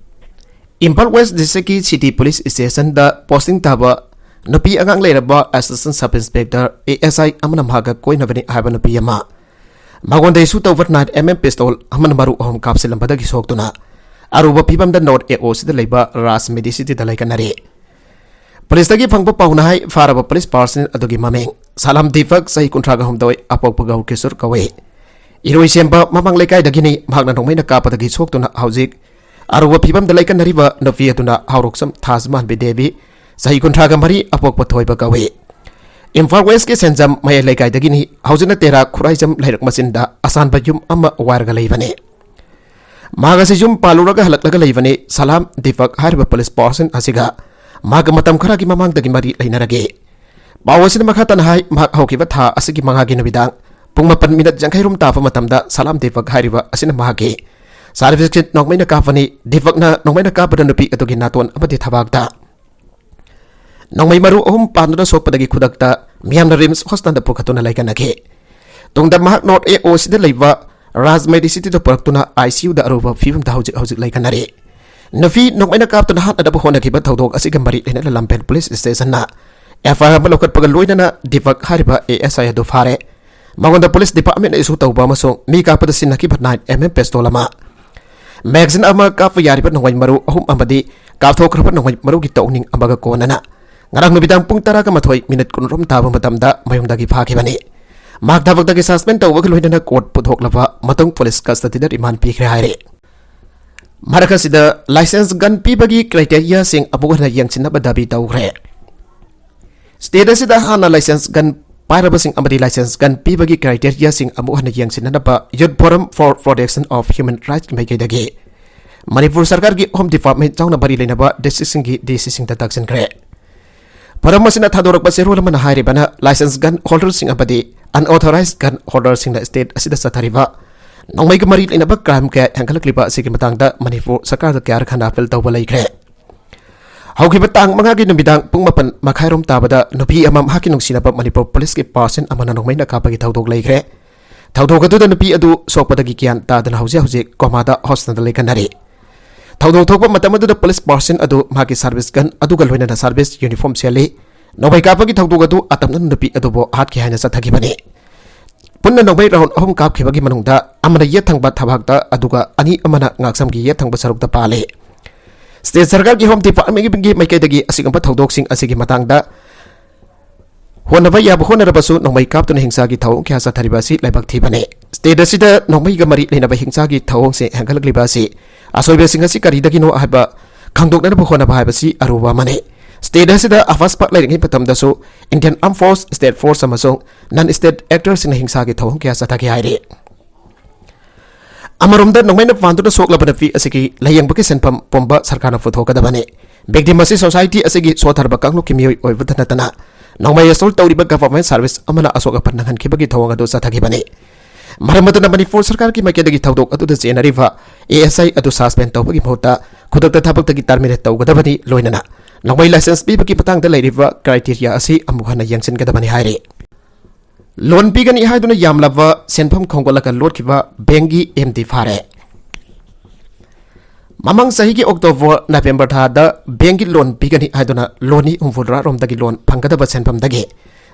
ꯏꯝꯐꯥꯜ ꯋꯦꯁ ꯗꯤꯁꯇ꯭ꯔꯤꯛꯀꯤ ꯁꯤꯇꯤ ꯄꯨꯂꯤꯁ ꯁ꯭ꯇꯦꯁꯟꯗ ꯄꯣꯁꯇꯤꯡ ꯇꯥꯕ ꯅꯨꯄꯤ ꯑꯉꯥꯡ ꯂꯩꯔꯕ assistant sub inspector, A S I, ꯑꯃꯅ ꯃꯍꯥꯛꯀ ꯀꯣꯏꯅꯕꯅꯤ ꯍꯥꯏꯕ ꯅꯨꯄꯤ ꯑꯃ ꯃꯉꯣꯟꯗ ꯏꯁꯨ ꯇꯧꯕ ꯅꯥꯏꯟ ꯑꯦꯝ ꯑꯦꯝ ꯄꯤꯁꯇꯣꯜ ꯑꯃꯅ ꯃꯔꯨ ꯑꯍꯨꯝ ꯀꯥꯞꯁꯤꯜꯂꯝꯕꯗꯒꯤ ꯁꯣꯛꯇꯨꯅ ꯑꯔꯨꯕ ꯐꯤꯕꯝꯗ ꯅꯣꯔꯠ ꯑꯦ ꯑꯣ ꯁꯤꯗ ꯂꯩꯕ ꯔꯥꯖ ꯃꯦꯗꯤꯁꯤꯇꯤꯗ ꯂꯩꯈꯠꯅꯔꯤ꯫ ꯄꯨꯂꯤꯁꯇꯒꯤ ꯐꯪꯕ ꯄꯥꯎꯅ ꯍꯥꯏ, ꯐꯥꯔꯕ ꯄꯨꯂꯤꯁ ꯄꯥꯔꯁꯅꯦꯜ ꯑꯗꯨꯒꯤ ꯃꯃꯤꯡ ꯁꯥꯂꯥꯝ ꯗꯤꯄꯛ, ꯆꯍꯤ ꯀꯨꯟꯊ꯭ꯔꯥꯒ ꯍꯨꯝꯗꯣꯏ, ꯑꯄꯣꯛꯄ ꯒꯧꯔ ꯀꯤꯁꯣꯔ ꯀꯧꯏ꯫ ꯏꯔꯣꯏꯁꯦꯝꯕ ꯃꯃꯥꯡ ꯂꯩꯀꯥꯏꯗꯒꯤꯅꯤ꯫ ꯃꯍꯥꯛꯅ ꯅꯣꯡꯃꯩꯅ ꯀꯥꯞꯄꯗꯒꯤ ꯁꯣꯛꯇꯨꯅ ꯍꯧꯖꯤꯛ ꯑꯔꯨꯕ ꯐꯤꯕꯝꯗ ꯂꯩꯀꯠꯅꯔꯤꯕ ꯅꯨꯄꯤ ꯑꯗꯨꯅ ꯍꯥꯎꯔꯣꯛꯁꯝ ꯊꯥꯖ ꯃꯥꯟꯕꯤ ꯗꯦꯕꯤ, ꯆꯍꯤ ꯀꯨꯟꯊ꯭ꯔꯥꯒ ꯃꯔꯤ, ꯑꯄꯣꯛꯄ ꯊꯣꯏꯕ ꯀꯧꯏ꯫ ꯏꯝꯐꯥꯜ ꯋꯦꯁꯀꯤ ꯁꯦꯟꯖꯝ ꯃꯌꯥꯏ ꯂꯩꯀꯥꯏꯗꯒꯤꯅꯤ꯫ ꯍꯧꯖꯤꯛꯅ ꯇꯦꯔꯥ ꯈꯨꯔꯥꯏꯖꯝ ꯂꯩꯔꯛ ꯃꯆꯤꯟꯗ ꯑꯁꯥꯟꯕ ꯌꯨꯝ ꯑꯃ ꯋꯥꯏꯔꯒ ꯂꯩꯕꯅꯤ꯫ ꯃꯍꯥꯛ ꯑꯁꯤ ꯌꯨꯝ ꯄꯥꯜꯂꯨꯔꯒ ꯍꯜꯂꯛꯂꯒ ꯂꯩꯕꯅꯤ꯫ ꯁꯂꯥꯝ ꯗꯤꯄꯛ ꯍꯥꯏꯔꯤꯕ ꯄꯨꯂꯤꯁ ꯄꯥꯔꯁꯟ ꯑꯁꯤꯒ ꯃꯍꯥꯛꯀ ꯃꯇꯝ ꯈꯔꯒꯤ ꯃꯃꯥꯡꯗꯒꯤ ꯃꯔꯤ ꯂꯩꯅꯔꯒꯦ꯫ ꯄꯥꯎ ꯑꯁꯤꯅ ꯃꯈꯥ ꯇꯥꯅ ꯍꯥꯏ, ꯃꯍꯥꯛ ꯍꯧꯈꯤꯕ ꯊꯥ ꯑꯁꯤꯒꯤ ꯃꯉꯥꯒꯤ ꯅꯨꯃꯤꯗꯥꯡ ꯄꯨꯡ ꯃꯥꯄꯟ ꯃꯤꯅꯠ ꯌꯥꯡꯈꯩ ꯔꯣꯝ ꯇꯥꯕ ꯃꯇꯝꯗ ꯁꯂꯥꯝ ꯗꯤꯄꯛ ꯍꯥꯏꯔꯤꯕ ꯑꯁꯤꯅ ꯃꯍꯥꯛꯀꯤ ꯁꯥꯔꯚꯤꯁꯀꯤ ꯅꯣꯡꯃꯩꯅ ꯀꯥꯞꯄꯅꯤ꯫ ꯗꯤꯄꯛꯅ ꯅꯣꯡꯃꯩꯅ ꯀꯥꯞꯄꯗ ꯅꯨꯄꯤ ꯑꯗꯨꯒꯤ ꯅꯥꯇꯣꯟ ꯑꯃꯗꯤ ꯊꯕꯥꯛꯇ ꯅꯣꯡꯃꯩ ꯃꯔꯨ ꯑꯍꯨꯝ ꯄꯥꯟꯗꯨꯅ ꯁꯣꯛꯄꯗꯒꯤ ꯈꯨꯗꯛꯇ ꯃꯤꯌꯥꯝꯅ ꯔꯤꯝꯁ ꯍꯣꯁꯄꯤꯇꯥꯜꯗ ꯄꯨꯈꯠꯇꯨꯅ ꯂꯩꯈꯠꯅꯈꯤ꯫ ꯇꯨꯡꯗ ꯃꯍꯥꯛ ꯅꯣꯔꯠ ꯑꯦ ꯑꯣ ꯁꯤꯗ ꯂꯩꯕ ꯔꯥꯖ ꯃꯦꯗꯤꯁꯤꯇꯤꯗ ꯄꯨꯔꯛꯇꯨꯅ ꯑꯥꯏ ꯁꯤ ꯌꯨꯗ ꯑꯔꯨꯕ ꯐꯤꯕꯝꯗ ꯍꯧꯖꯤꯛ ꯍꯧꯖꯤꯛ ꯂꯩꯈꯠꯅꯔꯤ꯫ ꯅꯨꯄꯤ ꯅꯣꯡꯃꯩꯅ ꯀꯥꯞꯇꯨꯅ ꯍꯥꯠꯅꯅꯕ ꯍꯣꯠꯅꯈꯤꯕ ꯊꯧꯗꯣꯛ ꯑꯁꯤꯒ ꯃꯔꯤ ꯂꯩꯅꯅ ꯂꯝꯐꯦꯜ ꯄꯨꯂꯤꯁ ꯁ꯭ꯇꯦꯁꯟꯅ ꯑꯦꯐ ꯑꯥꯏ ꯑꯥꯔ ꯑꯃ ꯂꯧꯈꯠꯄꯒ ꯂꯣꯏꯅꯅ ꯗꯤꯄꯛ ꯍꯥꯏꯔꯤꯕ ꯑꯦ ꯑꯦꯁ ꯑꯥꯏ ꯑꯗꯨ ꯐꯥꯔꯦ꯫ ꯃꯉꯣꯟꯗ ꯄꯨꯂꯤꯁ ꯗꯤꯄꯥꯔꯠꯃꯦꯟꯅ ꯏꯁꯨ ꯇꯧꯕ ꯑꯃꯁꯨꯡ ꯃꯤ ꯀꯥꯞꯄꯗ ꯁꯤꯖꯤꯟꯅꯈꯤꯕ ꯅꯥꯏꯟ ꯑꯦꯝ ꯑꯦꯝ ꯄꯤꯁꯇꯣꯜ ꯑꯃ, ꯃꯦꯒꯥꯖꯤꯟ ꯑꯃ, ꯀꯥꯞꯄ ꯌꯥꯔꯤꯕ ꯅꯣꯡꯃꯩ ꯃꯔꯨ ꯑꯍꯨꯝ ꯑꯃꯗꯤ ꯀꯥꯞꯊꯣꯛꯈ꯭ꯔꯕ ꯅꯣꯡꯃꯩ ꯃꯔꯨꯒꯤ ꯇꯧꯅꯤꯡ ꯑꯃꯒ ꯀꯣꯟꯅꯅ ꯉꯔꯥꯡ ꯅꯨꯃꯤꯗꯥꯡ ꯄꯨꯡ ꯇꯔꯥꯒ ꯃꯥꯊꯣꯏ ꯃꯤꯅꯤꯠ ꯀꯨꯟꯔꯣꯝ ꯇꯥꯕ ꯃꯇꯝꯗ ꯃꯌꯨꯝꯗꯒꯤ ꯐꯥꯈꯤꯕꯅꯤ꯫ ꯃꯍꯥꯛ ꯊꯕꯛꯇꯒꯤ ꯁꯁꯄꯦꯟ ꯇꯧꯕꯒ ꯂꯣꯏꯅꯅ ꯀꯣꯔꯠ ꯄꯨꯊꯣꯛꯂꯕ ꯃꯇꯨꯡ ꯄꯨꯂꯤꯁ ꯀꯁꯇꯗꯤꯗ ꯔꯤꯃꯥꯟ ꯄꯤꯈ꯭ꯔꯦ ꯍꯥꯏꯔꯦ꯫ ꯃꯔꯛ ꯑꯁꯤꯗ ꯂꯥꯏꯁꯦꯟꯁ ꯒꯟ ꯄꯤꯕꯒꯤ ꯀ꯭ꯔꯥꯏꯇꯦꯔꯤꯌꯥꯁꯤꯡ ꯑꯃꯨꯛ ꯍꯟꯅ ꯌꯦꯡꯁꯤꯟꯅꯕ ꯗꯥꯕꯤ ꯇꯧꯈ꯭ꯔꯦ꯫ ꯁ꯭ꯇꯦꯠ ꯑꯁꯤꯗ ꯍꯥꯟꯅ ꯂꯥꯏꯁꯦꯟꯁ ꯒꯟ ꯄꯥꯏꯔꯕꯁꯤꯡ ꯑꯃꯗꯤ ꯂꯥꯏꯁꯦꯟꯁ ꯒꯟ ꯄꯤꯕꯒꯤ ꯀ꯭ꯔꯥꯏꯇꯦꯔꯤꯌꯥꯁꯤꯡ ꯑꯃꯨꯛ ꯍꯟꯅ ꯌꯦꯡꯁꯤꯟꯅꯅꯕ Youth Forum for Protection of Human Rights ꯀꯤ ꯃꯥꯏꯀꯩꯗꯒꯤ ꯃꯅꯤꯄꯨꯔ ꯁꯔꯀꯥꯔꯒꯤ ꯍꯣꯝ ꯗꯤꯄꯥꯔꯠꯃꯦꯟ ꯌꯥꯎꯅ ꯃꯔꯤ ꯂꯩꯅꯕ ꯗꯤꯁꯇ꯭ꯔꯤꯛꯁꯤꯡꯒꯤ ꯗꯤ ꯁꯤꯁꯤꯡꯗ ꯇꯥꯛꯁꯤꯟꯈ꯭ꯔꯦ꯫ ꯐꯣꯔꯝ ꯑꯁꯤꯅ ꯊꯥꯗꯣꯔꯛꯄ ꯆꯦꯔꯣꯜ ꯑꯃꯅ ꯍꯥꯏꯔꯤꯕꯅ ꯂꯥꯏꯁꯦꯟꯁ ꯒꯟ ꯍꯣꯜꯗꯔꯁꯤꯡ ꯑꯃꯗꯤ ꯑꯟꯑꯣꯊꯣꯔꯥꯏꯖ ꯒꯟ ꯍꯣꯜꯗꯔꯁꯤꯡꯅ ꯁ꯭ꯇꯦꯠ ꯑꯁꯤꯗ ꯆꯠꯊꯔꯤꯕ ꯅꯣꯡꯃꯩꯒ ꯃꯔꯤ ꯂꯩꯅꯕ ꯀ꯭ꯔꯥꯏꯝ ꯀꯌꯥ ꯍꯦꯟꯒꯠꯂꯛꯂꯤꯕ ꯑꯁꯤꯒꯤ ꯃꯇꯥꯡꯗ ꯃꯅꯤꯄꯨꯔ ꯁꯔꯀꯥꯔꯗ ꯀꯌꯥꯔꯛ ꯍꯟꯅ ꯑꯥꯄꯤꯜ ꯇꯧꯕ ꯂꯩꯈ꯭ꯔꯦ꯫ ꯍꯧꯈꯤꯕ ꯇꯥꯡ ꯃꯉꯥꯒꯤ ꯅꯨꯃꯤꯗꯥꯡ ꯄꯨꯡ ꯃꯥꯄꯟ ꯃꯈꯥꯏꯔꯣꯝ ꯇꯥꯕꯗ ꯅꯨꯄꯤ ꯑꯃ ꯃꯍꯥꯛꯀꯤ ꯅꯨꯡꯁꯤꯅꯕ ꯃꯅꯤꯄꯨꯔ ꯄꯨꯂꯤꯁꯀꯤ ꯄꯥꯔꯁꯟ ꯑꯃꯅ ꯅꯣꯡꯃꯩꯅ ꯀꯥꯞꯄꯒꯤ ꯊꯧꯗꯣꯛ ꯂꯩꯈ꯭ꯔꯦ꯫ ꯊꯧꯗꯣꯛ ꯑꯗꯨꯗ ꯅꯨꯄꯤ ꯑꯗꯨ ꯁꯣꯛꯄꯗꯒꯤ ꯒ꯭ꯌꯥꯟ ꯇꯥꯗꯅ ꯍꯧꯖꯤꯛ ꯍꯧꯖꯤꯛ ꯀꯣꯃꯥꯗ ꯍꯣꯁꯄꯤꯇꯥꯜꯗ ꯂꯩꯈꯠꯅꯔꯤ꯫ ꯊꯧꯗꯣꯛ ꯊꯣꯛꯄ ꯃꯇꯝ ꯑꯗꯨꯗ ꯄꯨꯂꯤꯁ ꯄꯥꯔꯁꯟ ꯑꯗꯨ ꯃꯍꯥꯛꯀꯤ ꯁꯥꯔꯚꯤꯁ ꯒꯟ ꯑꯗꯨꯒ ꯂꯣꯏꯅꯅ ꯁꯥꯔꯚꯤꯁ ꯌꯨꯅꯤꯐꯣꯔꯝ ꯁꯦꯠꯂꯤ꯫ ꯅꯣꯡꯃꯩ ꯀꯥꯞꯄꯒꯤ ꯊꯧꯗꯣꯛ ꯑꯗꯨ ꯑꯇꯝꯅꯅ ꯅꯨꯄꯤ ꯑꯗꯨꯕꯨ ꯍꯥꯠꯈꯤ ꯍꯥꯏꯅ ꯆꯠꯊꯈꯤꯕꯅꯤ꯫ ꯄꯨꯟꯅ ꯅꯣꯡꯃꯩ ꯔꯥꯎꯟ ꯑꯍꯨꯝ ꯀꯥꯞꯈꯤꯕꯒꯤ ꯃꯅꯨꯡꯗ ꯑꯃꯅ ꯌꯦꯠ ꯊꯪꯕ ꯊꯕꯥꯛꯇ ꯑꯗꯨꯒ ꯑꯅꯤ ꯑꯃꯅ ꯉꯥꯛꯁꯝꯒꯤ ꯌꯦꯠ ꯊꯪꯕ ꯁꯔꯨꯛꯇ ꯄꯥꯜꯂꯤ꯫ ꯁ꯭ꯇꯦꯠ ꯁꯔꯀꯥꯔꯒꯤ ꯍꯣꯝ ꯗꯤꯄꯥꯔꯠꯃꯦꯟꯒꯤ ꯃꯥꯏꯀꯩꯗꯒꯤ ꯑꯁꯤꯒꯨꯝꯕ ꯊꯧꯗꯣꯛꯁꯤꯡ ꯑꯁꯤꯒꯤ ꯃꯇꯥꯡꯗ ꯍꯣꯠꯅꯕ ꯌꯥꯕ ꯍꯣꯠꯅꯔꯕꯁꯨ ꯅꯣꯡꯃꯩ ꯀꯥꯞꯇꯨꯅ ꯍꯤꯡꯁꯥꯒꯤ ꯊꯧꯑꯣꯡ ꯀꯌꯥ ꯆꯠꯊꯔꯤꯕ ꯑꯁꯤ ꯂꯥꯏꯕꯛ ꯊꯤꯕꯅꯤ꯫ ꯁ꯭ꯇꯦꯠ ꯑꯁꯤꯗ ꯅꯣꯡꯃꯩꯒ ꯃꯔꯤ ꯂꯩꯅꯕ ꯍꯤꯡꯁꯥꯒꯤ ꯊꯧꯑꯣꯡꯁꯦ ꯍꯦꯟꯒꯠꯂꯛꯂꯤꯕ ꯑꯁꯤ ꯑꯁꯣꯏꯕꯁꯤꯡ ꯑꯁꯤ ꯀꯔꯤꯗꯒꯤꯅꯣ ꯍꯥꯏꯕ ꯈꯪꯗꯣꯛꯅꯅꯕ ꯍꯣꯠꯅꯕ ꯍꯥꯏꯕꯁꯤ ꯑꯔꯨꯕ ꯑꯃꯅꯤ꯫ ꯁ꯭ꯇꯦꯠ ꯑꯁꯤꯗ ꯑꯐꯁꯄ ꯂꯩꯔꯤꯉꯩ ꯃꯇꯝꯗꯁꯨ Indian Armed Force, State Force ꯑꯃꯁꯨꯡ non state actorꯁꯤꯡꯅ ꯍꯤꯡꯁꯥꯒꯤ ꯊꯧꯑꯣꯡ ꯀꯌꯥ ꯆꯠꯊꯈꯤ ꯍꯥꯏꯔꯤ꯫ ꯑꯃꯔꯣꯝꯗ, ꯅꯣꯡꯃꯩꯅ ꯄꯥꯟꯗꯨꯅ ꯁꯣꯛꯂꯕ ꯅꯨꯄꯤ ꯑꯁꯤꯒꯤ ꯂꯥꯌꯦꯡꯕꯒꯤ ꯁꯦꯟꯐꯝ ꯄꯨꯝꯕ ꯁꯔꯀꯥꯔꯅ ꯄꯨꯊꯣꯛꯀꯗꯕꯅꯤ꯫ Victim ꯑꯁꯤ society ꯑꯁꯤꯒꯤ ꯁꯣꯠꯊꯔꯕ ꯀꯥꯡꯂꯨꯞꯀꯤ ꯃꯤꯑꯣꯏ ꯑꯣꯏꯕꯇ ꯅꯠꯇꯅ ꯅꯣꯡꯃꯩ assault ꯇꯧꯔꯤꯕ government service ꯑꯃꯅ ꯑꯁꯣꯛ ꯑꯄꯟ ꯅꯪꯍꯟꯈꯤꯕꯒꯤ ꯊꯧꯑꯣꯡ ꯑꯗꯨ ꯆꯠꯊꯈꯤꯕꯅꯤ꯫ ꯃꯔꯝ ꯑꯗꯨꯅ ꯃꯅꯤꯄꯨꯔ ꯁꯔꯀꯥꯔꯒꯤ ꯃꯥꯏꯀꯩꯗꯒꯤ ꯊꯧꯗꯣꯛ ꯑꯗꯨꯗ ꯆꯦꯟꯅꯔꯤꯕ ASI ꯑꯗꯨ suspend ꯇꯧꯕꯒꯤ ꯃꯍꯨꯠꯇ ꯈꯨꯗꯛꯇ ꯊꯕꯛꯇꯒꯤ terminate ꯇꯧꯒꯗꯕꯅꯤ, ꯂꯣꯏꯅꯅ ꯅꯣꯡꯃꯩ license ꯄꯤꯕꯒꯤ ꯃꯇꯥꯡꯗ ꯂꯩꯔꯤꯕ criteria ꯑꯁꯤ ꯑꯃꯨꯛ ꯍꯟꯅ ꯌꯦꯡꯁꯤꯟꯒꯗꯕꯅꯤ ꯍꯥꯏꯔꯤ꯫ Loan ꯄꯤꯒꯅꯤ ꯍꯥꯏꯗꯨꯅ ꯌꯥꯝꯂꯕ ꯁꯦꯟꯐꯝ ꯈꯣꯝꯒꯠꯂꯒ ꯂꯣꯠꯈꯤꯕ bankꯒꯤ MD ꯐꯥꯔꯦ꯫ ꯃꯃꯥꯡ ꯆꯍꯤꯒꯤ October, November ꯊꯥꯗ bankꯒꯤ loan ꯄꯤꯒꯅꯤ ꯍꯥꯏꯗꯨꯅ ꯂꯣꯟꯅꯤ ꯍꯨꯝꯐꯨꯇꯔꯥ ꯔꯣꯝꯗꯒꯤ loan ꯐꯪꯒꯗꯕ ꯁꯦꯟꯐꯝꯗꯒꯤ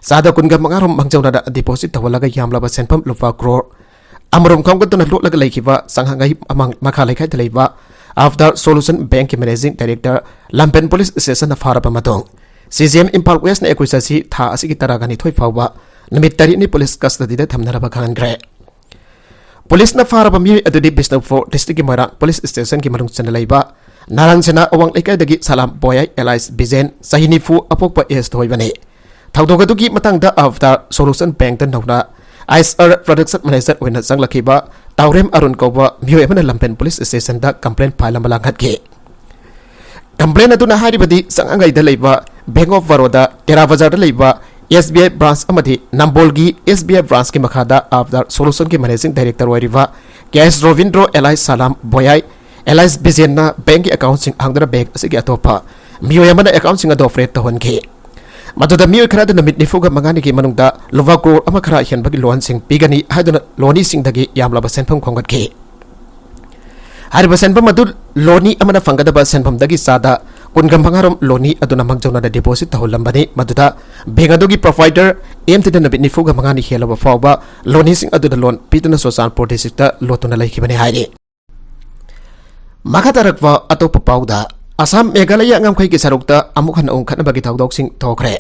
ꯆꯥꯗ ꯀꯨꯟꯒ ꯃꯉꯥ ꯔꯣꯝ ꯃꯥꯡꯖꯧꯅꯅ deposit ꯇꯧꯍꯜꯂꯒ ꯌꯥꯝꯂꯕ ꯁꯦꯟꯐꯝ ꯂꯨꯄꯥ crore ꯑꯃꯔꯣꯝ ꯈꯣꯝꯒꯠꯇꯨꯅ ꯂꯣꯠꯂꯒ ꯂꯩꯈꯤꯕ ꯆꯉꯥꯡꯉꯩ ꯑꯃꯥꯡ ꯃꯈꯥ ꯂꯩꯀꯥꯏꯗ ꯂꯩꯕ Avatar Solution Bankꯀꯤ managing director ꯂꯝꯐꯦꯜ police stationꯅ ꯐꯥꯔꯕ ꯃꯇꯨꯡ, CGM ꯏꯝꯐꯥꯜ Westꯅ accused ꯑꯁꯤ ꯊꯥ ꯑꯁꯤꯒꯤ ꯇꯔꯥꯒ ꯅꯤꯊꯣꯏ ꯐꯥꯎꯕ ꯅꯨꯃꯤꯠ ꯇꯔꯦꯠꯅꯤ police custodyꯗ ꯊꯝꯅꯅꯕ ꯈꯪꯍꯟꯈ꯭ꯔꯦ꯫ Policeꯅ ꯐꯥꯔꯕ ꯃꯤꯑꯣꯏ ꯑꯗꯨꯗꯤ ꯕꯤꯁꯅꯨꯄꯨꯔ districtꯀꯤ ꯃꯣꯏꯔꯥꯡ police stationꯒꯤ ꯃꯅꯨꯡ ꯆꯟꯅ ꯂꯩꯕ ꯅꯥꯔꯥꯟ ꯁꯦꯅꯥ ꯑꯋꯥꯡ ꯂꯩꯀꯥꯏꯗꯒꯤ ꯁꯂꯥꯝ ꯕꯣꯌꯥꯏ alias ꯕꯤꯖꯦꯟ, ꯆꯍꯤ ꯅꯤꯐꯨ, ꯑꯄꯣꯛꯄ age ꯊꯣꯏꯕꯅꯤ꯫ ꯊꯧꯗꯣꯛ ꯑꯗꯨꯒꯤ ꯃꯇꯥꯡꯗ Avatar Solution Bankꯇ ꯅꯧꯅ ISR production manager ꯑꯣꯏꯅ ꯆꯪꯂꯛꯈꯤꯕ ꯇꯥꯎꯔꯦꯝ ꯑꯔꯨꯟ ꯀꯧꯕ ꯃꯤꯑꯣꯏ ꯑꯃꯅ ꯂꯝꯐꯦꯜ police stationꯗ complaint file ꯑꯃ ꯂꯥꯡꯈꯠꯈꯤ꯫ Complaint ꯑꯗꯨꯅ ꯍꯥꯏꯔꯤꯕꯗꯤ ꯆꯉꯥꯡꯉꯩꯗ ꯂꯩꯕ Bank of Baroda, ꯇꯦꯔꯥ ꯕꯖꯥꯔꯗ ꯂꯩꯕ SBI branch ꯑꯃꯗꯤ ꯅꯝꯕꯣꯜꯒꯤ SBI branchꯀꯤ ꯃꯈꯥꯗ Avatar Solutionꯒꯤ managing director ꯑꯣꯏꯔꯤꯕ K S ꯔꯣꯕꯤꯟꯗ꯭ꯔꯣ alias ꯁꯂꯥꯝ ꯕꯣꯌꯥꯏ alias ꯕꯤꯖꯦꯟꯅ bankꯀꯤ accountꯁꯤꯡ ꯍꯥꯡꯗꯨꯅ bank ꯑꯁꯤꯒꯤ ꯑꯇꯣꯞꯄ ꯃꯤꯑꯣꯏ ꯑꯃꯅ accountꯁꯤꯡ ꯑꯗꯨ operate ꯇꯧꯍꯟꯈꯤ꯫ ꯃꯗꯨꯗ ꯃꯤꯑꯣꯏ ꯈꯔ ꯑꯗꯨꯅ ꯅꯨꯃꯤꯠ ꯅꯤꯐꯨꯒ ꯃꯉꯥꯅꯤꯒꯤ ꯃꯅꯨꯡꯗ ꯂꯨꯄꯥ crore ꯑꯃ ꯈꯔ ꯍꯦꯟꯕꯒꯤ loanꯁꯤꯡ ꯄꯤꯒꯅꯤ ꯍꯥꯏꯗꯨꯅ ꯂꯣꯟꯅꯤꯁꯤꯡꯗꯒꯤ ꯌꯥꯝꯂꯕ ꯁꯦꯟꯐꯝ ꯈꯣꯝꯒꯠꯈꯤ꯫ ꯍꯥꯏꯔꯤꯕ ꯁꯦꯟꯐꯝ ꯑꯗꯨ ꯂꯣꯟꯅꯤ ꯑꯃꯅ ꯐꯪꯒꯗꯕ ꯁꯦꯟꯐꯝꯗꯒꯤ ꯆꯥꯗ ꯀꯨꯟꯒ ꯃꯉꯥ ꯔꯣꯝ ꯂꯣꯟꯅꯤ ꯑꯗꯨꯅ ꯃꯥꯡꯖꯧꯅꯅ deposit ꯇꯧꯍꯜꯂꯝꯕꯅꯤ꯫ ꯃꯗꯨꯗ bank ꯑꯗꯨꯒꯤ provider MDꯅ ꯅꯨꯃꯤꯠ ꯅꯤꯐꯨꯒ ꯃꯉꯥꯅꯤ ꯍꯦꯜꯂꯕ ꯐꯥꯎꯕ ꯂꯣꯟꯅꯤꯁꯤꯡ ꯑꯗꯨꯗ loan ꯄꯤꯗꯨꯅ ꯆꯨꯔꯆꯥꯟꯄꯨꯔ districtꯇ ꯂꯣꯠꯇꯨꯅ ꯂꯩꯈꯤꯕꯅꯤ ꯍꯥꯏꯔꯤ꯫ ꯃꯈꯥ ꯇꯥꯔꯛꯄ ꯑꯇꯣꯞꯄ ꯄꯥꯎꯗ, ꯑꯁꯥꯝ ꯃꯦꯘꯥꯂꯌꯥ ꯉꯝꯈꯩꯒꯤ ꯁꯔꯨꯛꯇ ꯑꯃꯨꯛ ꯍꯟꯅ ꯎꯪꯈꯠꯅꯕꯒꯤ ꯊꯧꯗꯣꯛꯁꯤꯡ ꯊꯣꯛꯈ꯭ꯔꯦ꯫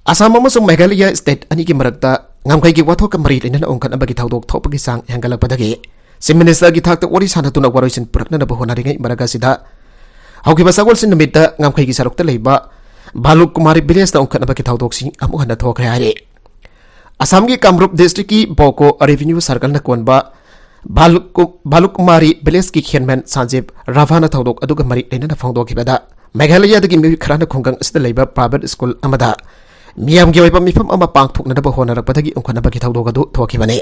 ꯑꯁꯥꯝ ꯑꯃꯁꯨꯡ ꯃꯦꯘꯥꯂꯌꯥ state ꯑꯅꯤꯒꯤ ꯃꯔꯛꯇ ꯉꯝꯈꯩꯒꯤ ꯋꯥꯊꯣꯛꯀ ꯃꯔꯤ ꯂꯩꯅꯅ ꯎꯪꯈꯠꯅꯕꯒꯤ ꯊꯧꯗꯣꯛ ꯊꯣꯛꯄꯒꯤ ꯆꯥꯡ ꯍꯦꯟꯒꯠꯂꯛꯄꯗꯒꯤ Chief Ministerꯒꯤ ꯊꯥꯛꯇ ꯋꯥꯔꯤ ꯁꯥꯟꯅꯗꯨꯅ ꯋꯥꯔꯣꯏꯁꯤꯟ ꯄꯨꯔꯛꯅꯅꯕ ꯍꯣꯠꯅꯔꯤꯉꯩ ꯃꯔꯛ ꯑꯁꯤꯗ, ꯍꯧꯈꯤꯕ ꯁꯒꯣꯜꯁꯦꯟ ꯅꯨꯃꯤꯠꯇ ꯉꯝꯈꯩꯒꯤ ꯁꯔꯨꯛꯇ ꯂꯩꯕ ꯚꯥꯂꯨꯛ ꯀꯨꯃꯥꯔꯤ villageꯇ ꯎꯪꯈꯠꯅꯕꯒꯤ ꯊꯧꯗꯣꯛꯁꯤꯡ ꯑꯃꯨꯛ ꯍꯟꯅ ꯊꯣꯛꯈ꯭ꯔꯦ ꯍꯥꯏꯔꯤ꯫ ꯑꯁꯥꯝꯒꯤ ꯀꯥꯃꯔꯨꯞ districtꯀꯤ ꯕꯣꯀꯣ revenue circleꯅ ꯀꯣꯟꯕ ꯚꯥꯂꯨꯛ-, ꯚꯥꯂꯨꯛꯃꯥꯔꯤ ꯚꯤꯂꯦꯖꯀꯤ ꯈꯦꯟꯃꯦꯟ ꯁꯥꯟꯖꯤꯞ ꯔꯥꯚꯥꯅ ꯊꯧꯗꯣꯛ ꯑꯗꯨꯒ ꯃꯔꯤ ꯂꯩꯅꯅ ꯐꯣꯡꯗꯣꯛꯈꯤꯕꯗ, ꯃꯦꯘꯥꯂꯌꯥꯗꯒꯤ ꯃꯤꯑꯣꯏ ꯈꯔꯅ ꯈꯨꯡꯒꯪ ꯑꯁꯤꯗ ꯂꯩꯕ ꯄ꯭ꯔꯥꯏꯚꯦꯠ ꯁ꯭ꯀꯨꯜ ꯑꯃꯗ ꯃꯤꯌꯥꯝꯒꯤ ꯑꯣꯏꯕ ꯃꯤꯐꯝ ꯑꯃ ꯄꯥꯡꯊꯣꯛꯅꯅꯕ ꯍꯣꯠꯅꯔꯛꯄꯗꯒꯤ ꯎꯪꯈꯠꯅꯕꯒꯤ ꯊꯧꯗꯣꯛ ꯑꯗꯨ ꯊꯣꯛꯈꯤꯕꯅꯤ꯫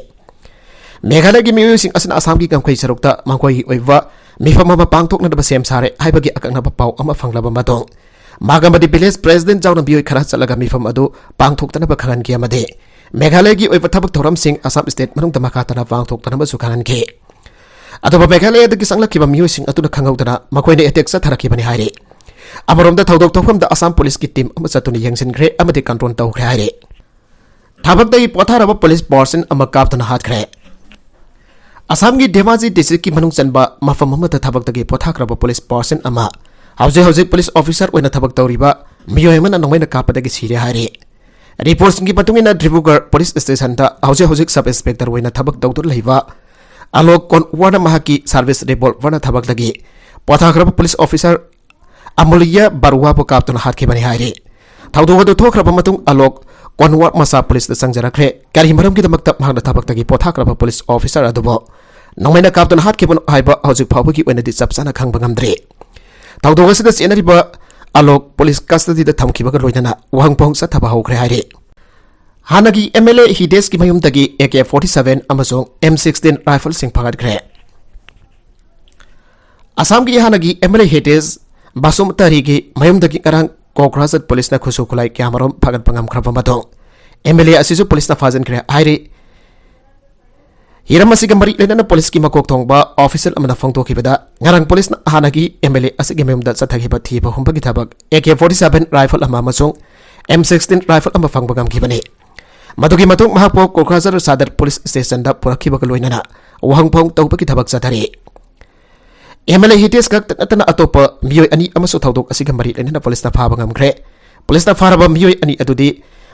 ꯃꯦꯘꯥꯂꯌꯥꯒꯤ ꯃꯤꯑꯣꯏꯁꯤꯡ ꯑꯁꯤꯅ ꯑꯁꯥꯝꯒꯤ ꯉꯝꯈꯩ ꯁꯔꯨꯛꯇ ꯃꯈꯣꯏꯒꯤ ꯑꯣꯏꯕ ꯃꯤꯐꯝ ꯑꯃ ꯄꯥꯡꯊꯣꯛꯅꯅꯕ ꯁꯦꯝ ꯁꯥꯔꯦ ꯍꯥꯏꯕꯒꯤ ꯑꯀꯛꯅꯕ ꯄꯥꯎ ꯑꯃ ꯐꯪꯂꯕ ꯃꯇꯨꯡ, ꯃꯥꯒꯃꯗꯤ ꯚꯤꯂꯦꯖ ꯄ꯭ꯔꯦꯁꯤꯗꯦꯟꯠ ꯌꯥꯎꯅ ꯃꯤꯑꯣꯏ ꯈꯔ ꯆꯠꯂꯒ ꯃꯤꯐꯝ ꯑꯗꯨ ꯄꯥꯡꯊꯣꯛꯇꯅꯕ ꯈꯪꯍꯟꯈꯤ ꯑꯃꯗꯤ ꯃꯦꯘꯥꯂꯌꯥꯒꯤ ꯑꯣꯏꯕ ꯊꯕꯛ ꯊꯧꯔꯝꯁꯤꯡ ꯑꯁꯥꯝ ꯁ꯭ꯇꯦꯠ ꯃꯅꯨꯡꯗ ꯃꯈꯥ ꯇꯥꯅ ꯄꯥꯡꯊꯣꯛꯇꯅꯕꯁꯨ ꯈꯪꯍꯟꯈꯤ꯫ ꯑꯗꯨꯕꯨ ꯃꯦꯘꯥꯂꯌꯥꯗꯒꯤ ꯆꯪꯂꯛꯈꯤꯕ ꯃꯤꯑꯣꯏꯁꯤꯡ ꯑꯗꯨꯅ ꯈꯪꯍꯧꯗꯅ ꯃꯈꯣꯏꯅ ꯑꯦꯇꯦꯛ ꯆꯠꯊꯔꯛꯈꯤꯕꯅꯤ ꯍꯥꯏꯔꯤ꯫ ꯑꯃꯔꯣꯝꯗ ꯊꯧꯗꯣꯛ ꯊꯣꯛꯐꯝꯗ ꯑꯁꯥꯝ ꯄꯨꯂꯤꯁꯀꯤ ꯇꯤꯝ ꯑꯃ ꯆꯠꯇꯨꯅ ꯌꯦꯡꯁꯤꯟꯈ꯭ꯔꯦ ꯑꯃꯗꯤ ꯀꯟꯇ꯭ꯔꯣꯜ ꯇꯧꯈ꯭ꯔꯦ ꯍꯥꯏꯔꯤ꯫ ꯊꯕꯛꯇꯒꯤ ꯄꯣꯊꯥꯔꯕ ꯄꯨꯂꯤꯁ ꯄꯥꯔꯁꯟ ꯑꯃ ꯀꯥꯞꯇꯨꯅ ꯍꯥꯠꯈ꯭ꯔꯦ꯫ ꯑꯁꯥꯝꯒꯤ ꯙꯦꯃꯥꯖꯤ ꯗꯤꯁꯇ꯭ꯔꯤꯛꯀꯤ ꯃꯅꯨꯡ ꯆꯟꯕ ꯃꯐꯝ ꯑꯃꯗ ꯊꯕꯛꯇꯒꯤ ꯄꯣꯊꯥꯈ꯭ꯔꯕ ꯄꯨꯂꯤꯁ ꯄꯥꯔꯁꯟ ꯑꯃ ꯍꯧꯖꯤꯛ ꯍꯧꯖꯤꯛ ꯄꯨꯂꯤꯁ ꯑꯣꯐꯤꯁꯥꯔ ꯑꯣꯏꯅ ꯊꯕꯛ ꯇꯧꯔꯤꯕ ꯃꯤꯑꯣꯏ ꯑꯃꯅ ꯅꯣꯡꯃꯩꯅ ꯀꯥꯞꯄꯗꯒꯤ ꯁꯤꯔꯦ ꯍꯥꯏꯔꯤ꯫ ꯔꯤꯄꯣꯔꯠꯁꯤꯡꯒꯤ ꯃꯇꯨꯡ ꯏꯟꯅ ꯗꯤꯕ꯭ꯔꯨꯒꯔ ꯄꯨꯂꯤꯁ ꯁ꯭ꯇꯦꯁꯟꯗ ꯍꯧꯖꯤꯛ ꯍꯧꯖꯤꯛ ꯁꯕ ꯏꯟꯁꯄꯦꯛꯇꯔ ꯑꯣꯏꯅ ꯊꯕꯛ ꯇꯧꯗꯨꯅ ꯂꯩꯕ ꯑꯂꯣꯛ ꯀꯣꯟꯋꯥꯔꯅ ꯃꯍꯥꯛꯀꯤ ꯁꯥꯔꯚꯤꯁ ꯔꯤꯚꯣꯜꯚꯔꯅ ꯊꯕꯛꯇꯒꯤ ꯄꯣꯊꯥꯈ꯭ꯔꯕ ꯄꯨꯂꯤꯁ ꯑꯣꯐꯤꯁꯥꯔ ꯑꯃꯨꯂꯤꯌꯥ ꯕꯔꯨꯋꯥꯕꯨ ꯀꯥꯞꯇꯨꯅ ꯍꯥꯠꯈꯤꯕꯅꯤ ꯍꯥꯏꯔꯤ꯫ ꯊꯧꯗꯣꯛ ꯑꯗꯨ ꯊꯣꯛꯈ꯭ꯔꯕ ꯃꯇꯨꯡ ꯑꯂꯣꯛ ꯀꯣꯟꯋꯥꯔ ꯃꯁꯥ ꯄꯨꯂꯤꯁꯇ ꯆꯪꯖꯔꯛꯈ꯭ꯔꯦ꯫ ꯀꯔꯤ ꯃꯔꯝꯒꯤꯗꯃꯛꯇ ꯃꯍꯥꯛꯅ ꯊꯕꯛꯇꯒꯤ ꯄꯣꯊꯥꯈ꯭ꯔꯕ ꯄꯨꯂꯤꯁ ꯑꯣꯐꯤꯁꯥꯔ ꯑꯗꯨꯕꯨ ꯅꯣꯡꯃꯩꯅ ꯀꯥꯞꯇꯨꯅ ꯍꯥꯠꯈꯤꯕꯅꯣ ꯍꯥꯏꯕ ꯍꯧꯖꯤꯛ ꯐꯥꯎꯕꯒꯤ ꯑꯣꯏꯅꯗꯤ ꯆꯞ ꯆꯥꯅ ꯈꯪꯕ ꯉꯝꯗ꯭ꯔꯤ꯫ ꯊꯧꯗꯣꯛ ꯑꯁꯤꯗ ꯆꯦꯟꯅꯔꯤꯕ ꯑꯂꯣꯛ ꯄꯨꯂꯤꯁ ꯀꯁꯇꯗꯤꯗ ꯊꯝꯈꯤꯕꯒ ꯂꯣꯏꯅꯅ ꯋꯥꯍꯪ ꯄꯥꯎꯍꯪ ꯆꯠꯊꯕ ꯍꯧꯈ꯭ꯔꯦ ꯍꯥꯏꯔꯤ꯫ ꯍꯥꯟꯅꯒꯤ ꯑꯦꯝ ꯑꯦꯜ ꯑꯦ ꯍꯤꯗꯦꯁꯀꯤ ꯃꯌꯨꯝꯗꯒꯤ ꯑꯦ ꯀꯦ ꯐꯣꯔꯇꯤ ꯁꯚꯦꯟ ꯑꯃꯁꯨꯡ ꯑꯦꯝ ꯁꯤꯛꯁꯇꯤꯟ ꯔꯥꯏꯐꯜꯁꯤꯡ ꯐꯥꯒꯠꯈ꯭ꯔꯦ꯫ ꯑꯁꯥꯝꯒꯤ ꯍꯥꯟꯅꯒꯤ ꯑꯦꯝ ꯑꯦꯜ ꯑꯦ ꯍꯤꯗꯦꯁ ꯕꯥꯁꯨꯃꯇꯥꯔꯤꯒꯤ ꯃꯌꯨꯝꯗꯒꯤ ꯉꯔꯥꯡ ꯀꯣꯀ꯭ꯔꯥꯖꯠ ꯄꯨꯂꯤꯁꯅ ꯈꯨꯠꯁꯨ ꯈꯨꯠꯂꯥꯏ ꯀꯌꯥꯃꯔꯨꯝ ꯐꯥꯒꯠꯄ ꯉꯝꯈ꯭ꯔꯕ ꯃꯇꯨꯡ, ꯑꯦꯝ ꯑꯦꯜ ꯑꯦ ꯑꯁꯤꯁꯨ ꯄꯨꯂꯤꯁꯅ ꯐꯥꯖꯤꯟꯈ꯭ꯔꯦ ꯍꯥꯏꯔꯤ꯫ ꯍꯤꯔꯝ ꯑꯁꯤꯒ ꯃꯔꯤ ꯂꯩꯅꯅ ꯄꯨꯂꯤꯁꯀꯤ ꯃꯀꯣꯛ ꯊꯣꯡꯕ ꯑꯣꯐꯤꯁꯤꯌꯦꯜ ꯑꯃꯅ ꯐꯣꯡꯗꯣꯛꯈꯤꯕꯗ, ꯉꯔꯥꯡ ꯄꯨꯂꯤꯁꯅ ꯍꯥꯟꯅꯒꯤ ꯑꯦꯝ ꯑꯦꯜ ꯑꯦ ꯑꯁꯤꯒꯤ ꯃꯌꯨꯝꯗ ꯆꯠꯊꯈꯤꯕ ꯊꯤꯕ ꯍꯨꯝꯕꯒꯤ ꯊꯕꯛ ꯑꯦ ꯀꯦ ꯐꯣꯔꯇꯤ ꯁꯚꯦꯟ ꯔꯥꯏꯐꯜ ꯑꯃ ꯑꯃꯁꯨꯡ ꯑꯦꯝ ꯁꯤꯛꯁꯇꯤꯟ ꯔꯥꯏꯐꯜ ꯑꯃ ꯐꯪꯕ ꯉꯝꯈꯤꯕꯅꯤ꯫ ꯃꯗꯨꯒꯤ ꯃꯇꯨꯡ ꯃꯍꯥꯛꯄꯨ ꯀꯣꯀ꯭ꯔꯥꯖꯥꯔ ꯁꯥꯗꯔ ꯄꯨꯂꯤꯁ ꯁ꯭ꯇꯦꯁꯟꯗ ꯄꯨꯔꯛꯈꯤꯕꯒ ꯂꯣꯏꯅꯅ ꯋꯥꯍꯪ ꯄꯥꯎꯍꯪ ꯇꯧꯕꯒꯤ ꯊꯕꯛ ꯆꯠꯊꯔꯤ꯫ ꯑꯦꯝ ꯑꯦꯜ ꯑꯦ ꯍꯤꯇꯦꯁ ꯈꯛꯇ ꯅꯠꯇꯅ ꯑꯇꯣꯞꯄ ꯃꯤꯑꯣꯏ ꯑꯅꯤ ꯑꯃꯁꯨ ꯊꯧꯗꯣꯛ ꯑꯁꯤꯒ ꯃꯔꯤ ꯂꯩꯅꯅ ꯄꯨꯂꯤꯁꯅ ꯐꯥꯕ ꯉꯝꯈ꯭ꯔꯦ꯫ ꯄꯨꯂꯤꯁꯅ ꯐꯥꯔꯕ ꯃꯤꯑꯣꯏ ꯑꯅꯤ ꯑꯗꯨꯗꯤ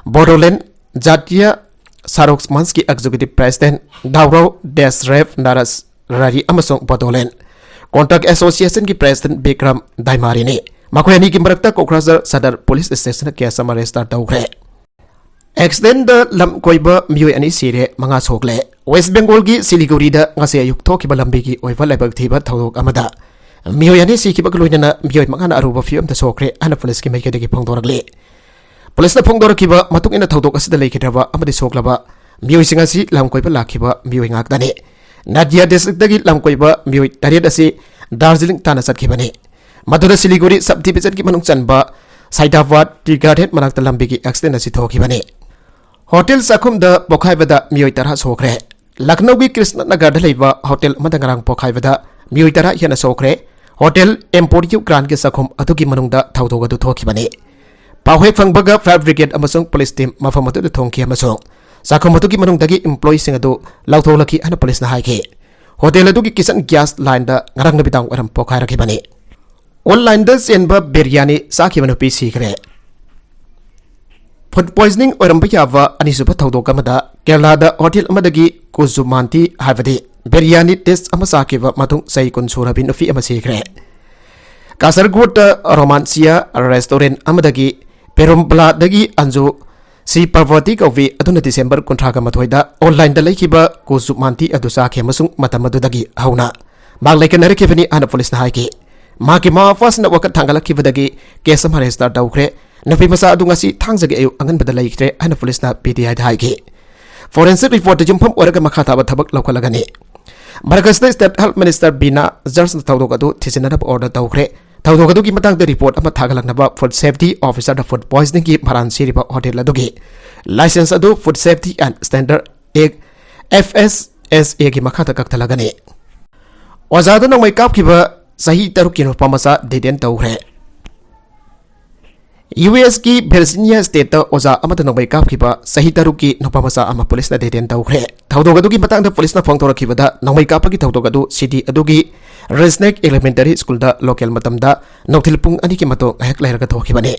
ꯕꯣꯗꯣꯂꯦꯟ ꯖꯥꯇꯤꯌꯥ ꯁꯥꯔꯣꯛꯁ ꯃꯟꯁꯀꯤ ꯑꯦꯛꯖꯤꯀ꯭ꯌꯨꯇꯤꯚ ꯄ꯭ꯔꯦꯁꯤꯗꯦꯟꯠ ꯗꯥꯎꯔꯥꯎ ꯗꯦꯁꯔꯦꯞ ꯅꯥꯔꯥꯁ ꯔꯥꯔꯤ ꯑꯃꯁꯨꯡ ꯕꯣꯗꯣꯂꯦꯟ ꯀꯣꯟꯇ꯭ꯔꯦꯛ ꯑꯦꯁꯣꯁꯤꯌꯦꯁꯟꯒꯤ ꯄ꯭ꯔꯦꯁꯤꯗꯦꯟꯠ ꯕꯤꯀ꯭ꯔꯝ ꯗꯥꯏꯃꯥꯔꯤꯅꯤ꯫ ꯃꯈꯣꯏ ꯑꯅꯤꯒꯤ ꯃꯔꯛꯇ ꯀꯣꯀ꯭ꯔꯥꯖꯥꯔ ꯁꯗꯔ ꯄꯨꯂꯤꯁ ꯁ꯭ꯇꯦꯁꯟꯗ ꯀꯦꯁ ꯑꯃ ꯔꯦꯖꯤꯁꯇꯔ ꯇꯧꯈ꯭ꯔꯦ꯫ ꯑꯦꯛꯁꯤꯗꯦꯟꯗ ꯂꯝ ꯀꯣꯏꯕ ꯃꯤꯑꯣꯏ ꯑꯅꯤ ꯁꯤꯔꯦ, ꯃꯉꯥ ꯁꯣꯛꯂꯦ꯫ ꯋꯦꯁ ꯕꯦꯡꯒꯣꯜꯒꯤ ꯁꯤꯂꯤꯒꯨꯔꯤꯗ ꯉꯁꯤ ꯑꯌꯨꯛ ꯊꯣꯛꯈꯤꯕ ꯂꯝꯕꯤꯒꯤ ꯑꯣꯏꯕ ꯂꯥꯏꯕꯛ ꯊꯤꯕ ꯊꯧꯗꯣꯛ ꯑꯃꯗ ꯃꯤꯑꯣꯏ ꯑꯅꯤ ꯁꯤꯈꯤꯕꯒ ꯂꯣꯏꯅꯅ ꯃꯤꯑꯣꯏ ꯃꯉꯥꯅ ꯑꯔꯨꯕ ꯐꯤꯕꯝꯗ ꯁꯣꯛꯈ꯭ꯔꯦ ꯍꯥꯏꯅ ꯄꯨꯂꯤꯁꯀꯤ ꯃꯥꯏꯀꯩꯗꯒꯤ ꯐꯣꯡꯗꯣꯔꯛꯂꯤ꯫ ꯄꯨꯂꯤꯁꯅ ꯐꯣꯡꯗꯣꯔꯛꯈꯤꯕ ꯃꯇꯨꯡ ꯏꯟꯅ ꯊꯧꯗꯣꯛ ꯑꯁꯤꯗ ꯂꯩꯈꯤꯗ꯭ꯔꯕ ꯑꯃꯗꯤ ꯁꯣꯛꯂꯕ ꯃꯤꯑꯣꯏꯁꯤꯡ ꯑꯁꯤ ꯂꯝ ꯀꯣꯏꯕ ꯂꯥꯛꯈꯤꯕ ꯃꯤꯑꯣꯏ ꯉꯥꯛꯇꯅꯤ꯫ ꯅꯥꯗꯤꯌꯥ ꯗꯤꯁꯇ꯭ꯔꯤꯛꯇꯒꯤ ꯂꯝ ꯀꯣꯏꯕ ꯃꯤꯑꯣꯏ ꯇꯔꯦꯠ ꯑꯁꯤ ꯗꯥꯔꯖꯤꯂꯤꯡ ꯇꯥꯟꯅ ꯆꯠꯈꯤꯕꯅꯤ꯫ ꯃꯗꯨꯗ ꯁꯤꯂꯤꯒꯨꯔꯤ ꯁꯕ ꯗꯤꯕꯤꯖꯟꯒꯤ ꯃꯅꯨꯡ ꯆꯟꯕ ꯁꯥꯏꯗꯥꯕꯥꯗ ꯇꯤ ꯒꯥꯔꯗꯦꯟ ꯃꯅꯥꯛꯇ ꯂꯝꯕꯤꯒꯤ ꯑꯦꯛꯁꯤꯗꯦꯟ ꯑꯁꯤ ꯊꯣꯛꯈꯤꯕꯅꯤ꯫ ꯍꯣꯇꯦꯜ ꯆꯥꯛꯈꯨꯝꯗ ꯄꯣꯈꯥꯏꯕꯗ ꯃꯤꯑꯣꯏ ꯇꯔꯥ ꯁꯣꯛꯈ꯭ꯔꯦ꯫ ꯂꯈꯅꯧꯒꯤ ꯀ꯭ꯔꯤꯁꯅ ꯅꯒꯔꯗ ꯂꯩꯕ ꯍꯣꯇꯦꯜ ꯑꯃꯗ ꯉꯔꯥꯡ ꯄꯣꯈꯥꯏꯕꯗ ꯃꯤꯑꯣꯏ ꯇꯔꯥ ꯍꯦꯟꯅ ꯁꯣꯛꯈ꯭ꯔꯦ꯫ ꯍꯣꯇꯦꯜ ꯑꯦꯝꯄꯣꯔꯤꯌꯨ ꯒ꯭ꯔꯥꯟꯒꯤ ꯆꯥꯛꯈꯨꯝ ꯑꯗꯨꯒꯤ ꯃꯅꯨꯡꯗ ꯊꯧꯗꯣꯛ ꯑꯗꯨ ꯊꯣꯛꯈꯤꯕꯅꯤ꯫ ꯄꯥꯎ ꯍꯦꯛ ꯐꯪꯕꯒ ꯐꯥꯌꯔ ꯕ꯭ꯔꯤꯒꯦꯗ ꯑꯃꯁꯨꯡ ꯄꯨꯂꯤꯁ ꯇꯤꯝ ꯃꯐꯝ ꯑꯗꯨꯗ ꯊꯣꯡꯈꯤ ꯑꯃꯁꯨꯡ ꯆꯥꯛꯈꯨꯝ ꯑꯗꯨꯒꯤ ꯃꯅꯨꯡꯗꯒꯤ ꯏꯝꯄ꯭ꯂꯣꯌꯤꯁꯤꯡ ꯑꯗꯨ ꯂꯧꯊꯣꯛꯂꯛꯈꯤ ꯍꯥꯏꯅ ꯄꯨꯂꯤꯁꯅ ꯍꯥꯏꯈꯤ꯫ ꯍꯣꯇꯦꯜ ꯑꯗꯨꯒꯤ ꯀꯤꯆꯟ ꯒ꯭ꯌꯥꯁ ꯂꯥꯏꯟꯗ ꯉꯔꯥꯡ ꯅꯨꯃꯤꯗꯥꯡ ꯋꯥꯏꯔꯝ ꯄꯣꯈꯥꯏꯔꯛꯈꯤꯕꯅꯤ꯫ ꯑꯣꯟꯂꯥꯏꯟꯗ ꯆꯦꯟꯕ ꯕꯤꯔꯌꯥꯅꯤ ꯆꯥꯈꯤꯕ ꯅꯨꯄꯤ ꯁꯤꯈ꯭ꯔꯦ꯫ ꯐꯨꯗ ꯄꯣꯏꯖꯅꯤꯡ ꯑꯣꯏꯔꯝꯕ ꯌꯥꯕ ꯑꯅꯤꯁꯨꯕ ꯊꯧꯗꯣꯛ ꯑꯃꯗ ꯀꯦꯔꯂꯥꯗ ꯍꯣꯇꯦꯜ ꯑꯃꯗꯒꯤ ꯀꯨꯖꯨꯃꯥꯟꯇꯤ ꯍꯥꯏꯕꯗꯤ ꯕꯤꯔꯌꯥꯅꯤ ꯇꯦꯁ ꯑꯃ ꯆꯥꯈꯤꯕ ꯃꯇꯨꯡ ꯆꯍꯤ ꯀꯨꯟ ꯁꯨꯔꯕꯤ ꯅꯨꯄꯤ ꯑꯃ ꯁꯤꯈ꯭ꯔꯦ꯫ ꯀꯥꯁꯔꯒꯣꯗꯇ ꯔꯣꯃꯥꯟꯁꯤꯌꯥ ꯔꯦꯁꯇꯣꯔꯦꯟ ꯑꯃꯗꯒꯤ ꯄꯦꯔꯨꯝꯕꯂꯥꯗꯒꯤ ꯑꯟꯖꯨ ꯁꯤ ꯄꯥꯔꯕꯇꯤ ꯀꯧꯕꯤ ꯑꯗꯨꯅ ꯗꯤꯁꯦꯝꯕꯔ ꯀꯨꯟꯊ꯭ꯔꯥꯒ ꯃꯥꯊꯣꯏꯗ ꯑꯣꯟꯂꯥꯏꯟꯗ ꯂꯩꯈꯤꯕ ꯀꯨꯖꯨꯃꯥꯟꯇꯤ ꯑꯗꯨ ꯆꯥꯈꯤ ꯑꯃꯁꯨꯡ ꯃꯇꯝ ꯑꯗꯨꯗꯒꯤ ꯍꯧꯅ ꯃꯍꯥꯛ ꯂꯩꯀꯟꯅꯔꯛꯈꯤꯕꯅꯤ ꯍꯥꯏꯅ ꯄꯨꯂꯤꯁꯅ ꯍꯥꯏꯈꯤ꯫ ꯃꯍꯥꯛꯀꯤ ꯃꯃꯥ ꯃꯄꯥꯁꯤꯡꯅ ꯋꯥꯀꯠ ꯊꯥꯡꯒꯠꯂꯛꯈꯤꯕꯗꯒꯤ ꯀꯦꯁ ꯑꯃ ꯔꯦꯖꯤꯁꯇꯔ ꯇꯧꯈ꯭ꯔꯦ꯫ ꯅꯨꯄꯤ ꯃꯆꯥ ꯑꯗꯨ ꯉꯁꯤ ꯊꯥꯡꯖꯒꯤ ꯑꯌꯨꯛ ꯑꯉꯟꯕꯗ ꯂꯩꯈ꯭ꯔꯦ ꯍꯥꯏꯅ ꯄꯨꯂꯤꯁꯅ ꯄꯤ ꯇꯤ ꯑꯥꯏꯗ ꯍꯥꯏꯈꯤ꯫ ꯐꯣꯔꯦꯟꯁꯤꯛ ꯔꯤꯄꯣꯔꯠꯇ ꯌꯨꯝꯐꯝ ꯑꯣꯏꯔꯒ ꯃꯈꯥ ꯇꯥꯕ ꯊꯕꯛ ꯂꯧꯈꯠꯂꯒꯅꯤ꯫ ꯃꯔꯀꯁꯇ ꯁ꯭ꯇꯦꯠ ꯍꯦꯜꯊ ꯃꯤꯅꯤꯁꯇꯔ ꯕꯤꯅꯥ ꯖꯔꯁꯅ ꯊꯧꯗꯣꯛ ꯑꯗꯨ ꯊꯤꯖꯤꯟꯅꯅꯕ ꯑꯣꯔꯗꯔ ꯇꯧꯈ꯭ꯔꯦ꯫ ꯊꯧꯗꯣꯛ ꯑꯗꯨꯒꯤ ꯃꯇꯥꯡꯗ ꯔꯤꯄꯣꯔꯠ ꯑꯃ ꯊꯥꯒꯠꯂꯛꯅꯕ ꯐꯨꯗ ꯁꯦꯐꯇꯤ ꯑꯣꯐꯤꯁꯔꯗ ꯐꯨꯗ ꯄꯣꯏꯖꯅꯤꯡꯒꯤ ꯃꯔꯥꯜ ꯁꯤꯔꯤꯕ ꯍꯣꯇꯦꯜ ꯑꯗꯨꯒꯤ ꯂꯥꯏꯁꯦꯟꯁ ꯑꯗꯨ food safety and standard act, F S S ꯑꯦꯒꯤ ꯃꯈꯥꯗ ꯀꯛꯊꯠꯂꯒꯅꯤ꯫ ꯑꯣꯖꯥꯗ ꯅꯣꯡꯃꯩ ꯀꯥꯞꯈꯤꯕ ꯆꯍꯤ ꯇꯔꯨꯛꯀꯤ ꯅꯨꯄꯥ ꯃꯆꯥ ꯗꯤꯇꯦꯟ ꯇꯧꯈ꯭ꯔꯦ꯫ ꯌꯨ ꯑꯦꯁꯀꯤ ꯚꯤꯔꯖꯤꯅꯤꯌꯥ ꯁ꯭ꯇꯦꯠꯇ ꯑꯣꯖꯥ ꯑꯃꯗ ꯅꯣꯡꯃꯩ ꯀꯥꯞꯈꯤꯕ ꯆꯍꯤ ꯇꯔꯨꯛꯀꯤ ꯅꯨꯄꯥ ꯃꯆꯥ ꯑꯃ ꯄꯨꯂꯤꯁꯅ ꯗꯤꯇꯦꯟ ꯇꯧꯈ꯭ꯔꯦ꯫ ꯊꯧꯗꯣꯛ ꯑꯗꯨꯒꯤ ꯃꯇꯥꯡꯗ ꯄꯨꯂꯤꯁꯅ ꯐꯣꯡꯗꯣꯔꯛꯈꯤꯕꯗ, ꯅꯣꯡꯃꯩ ꯀꯥꯞꯄꯒꯤ ꯊꯧꯗꯣꯛ ꯑꯗꯨ ꯁꯤꯇꯤ ꯑꯗꯨꯒꯤ ꯔꯤꯖꯅꯦꯛ ꯏꯂꯤꯃꯦꯟꯇꯔꯤ ꯁ꯭ꯀꯨꯜꯗ ꯂꯣꯀꯦꯜ ꯃꯇꯝꯗ ꯅꯨꯡꯊꯤꯜ ꯄꯨꯡ ꯑꯅꯤꯒꯤ ꯃꯇꯨꯡ ꯉꯥꯏꯍꯥꯛ ꯂꯩꯔꯒ ꯊꯣꯛꯈꯤꯕꯅꯤ꯫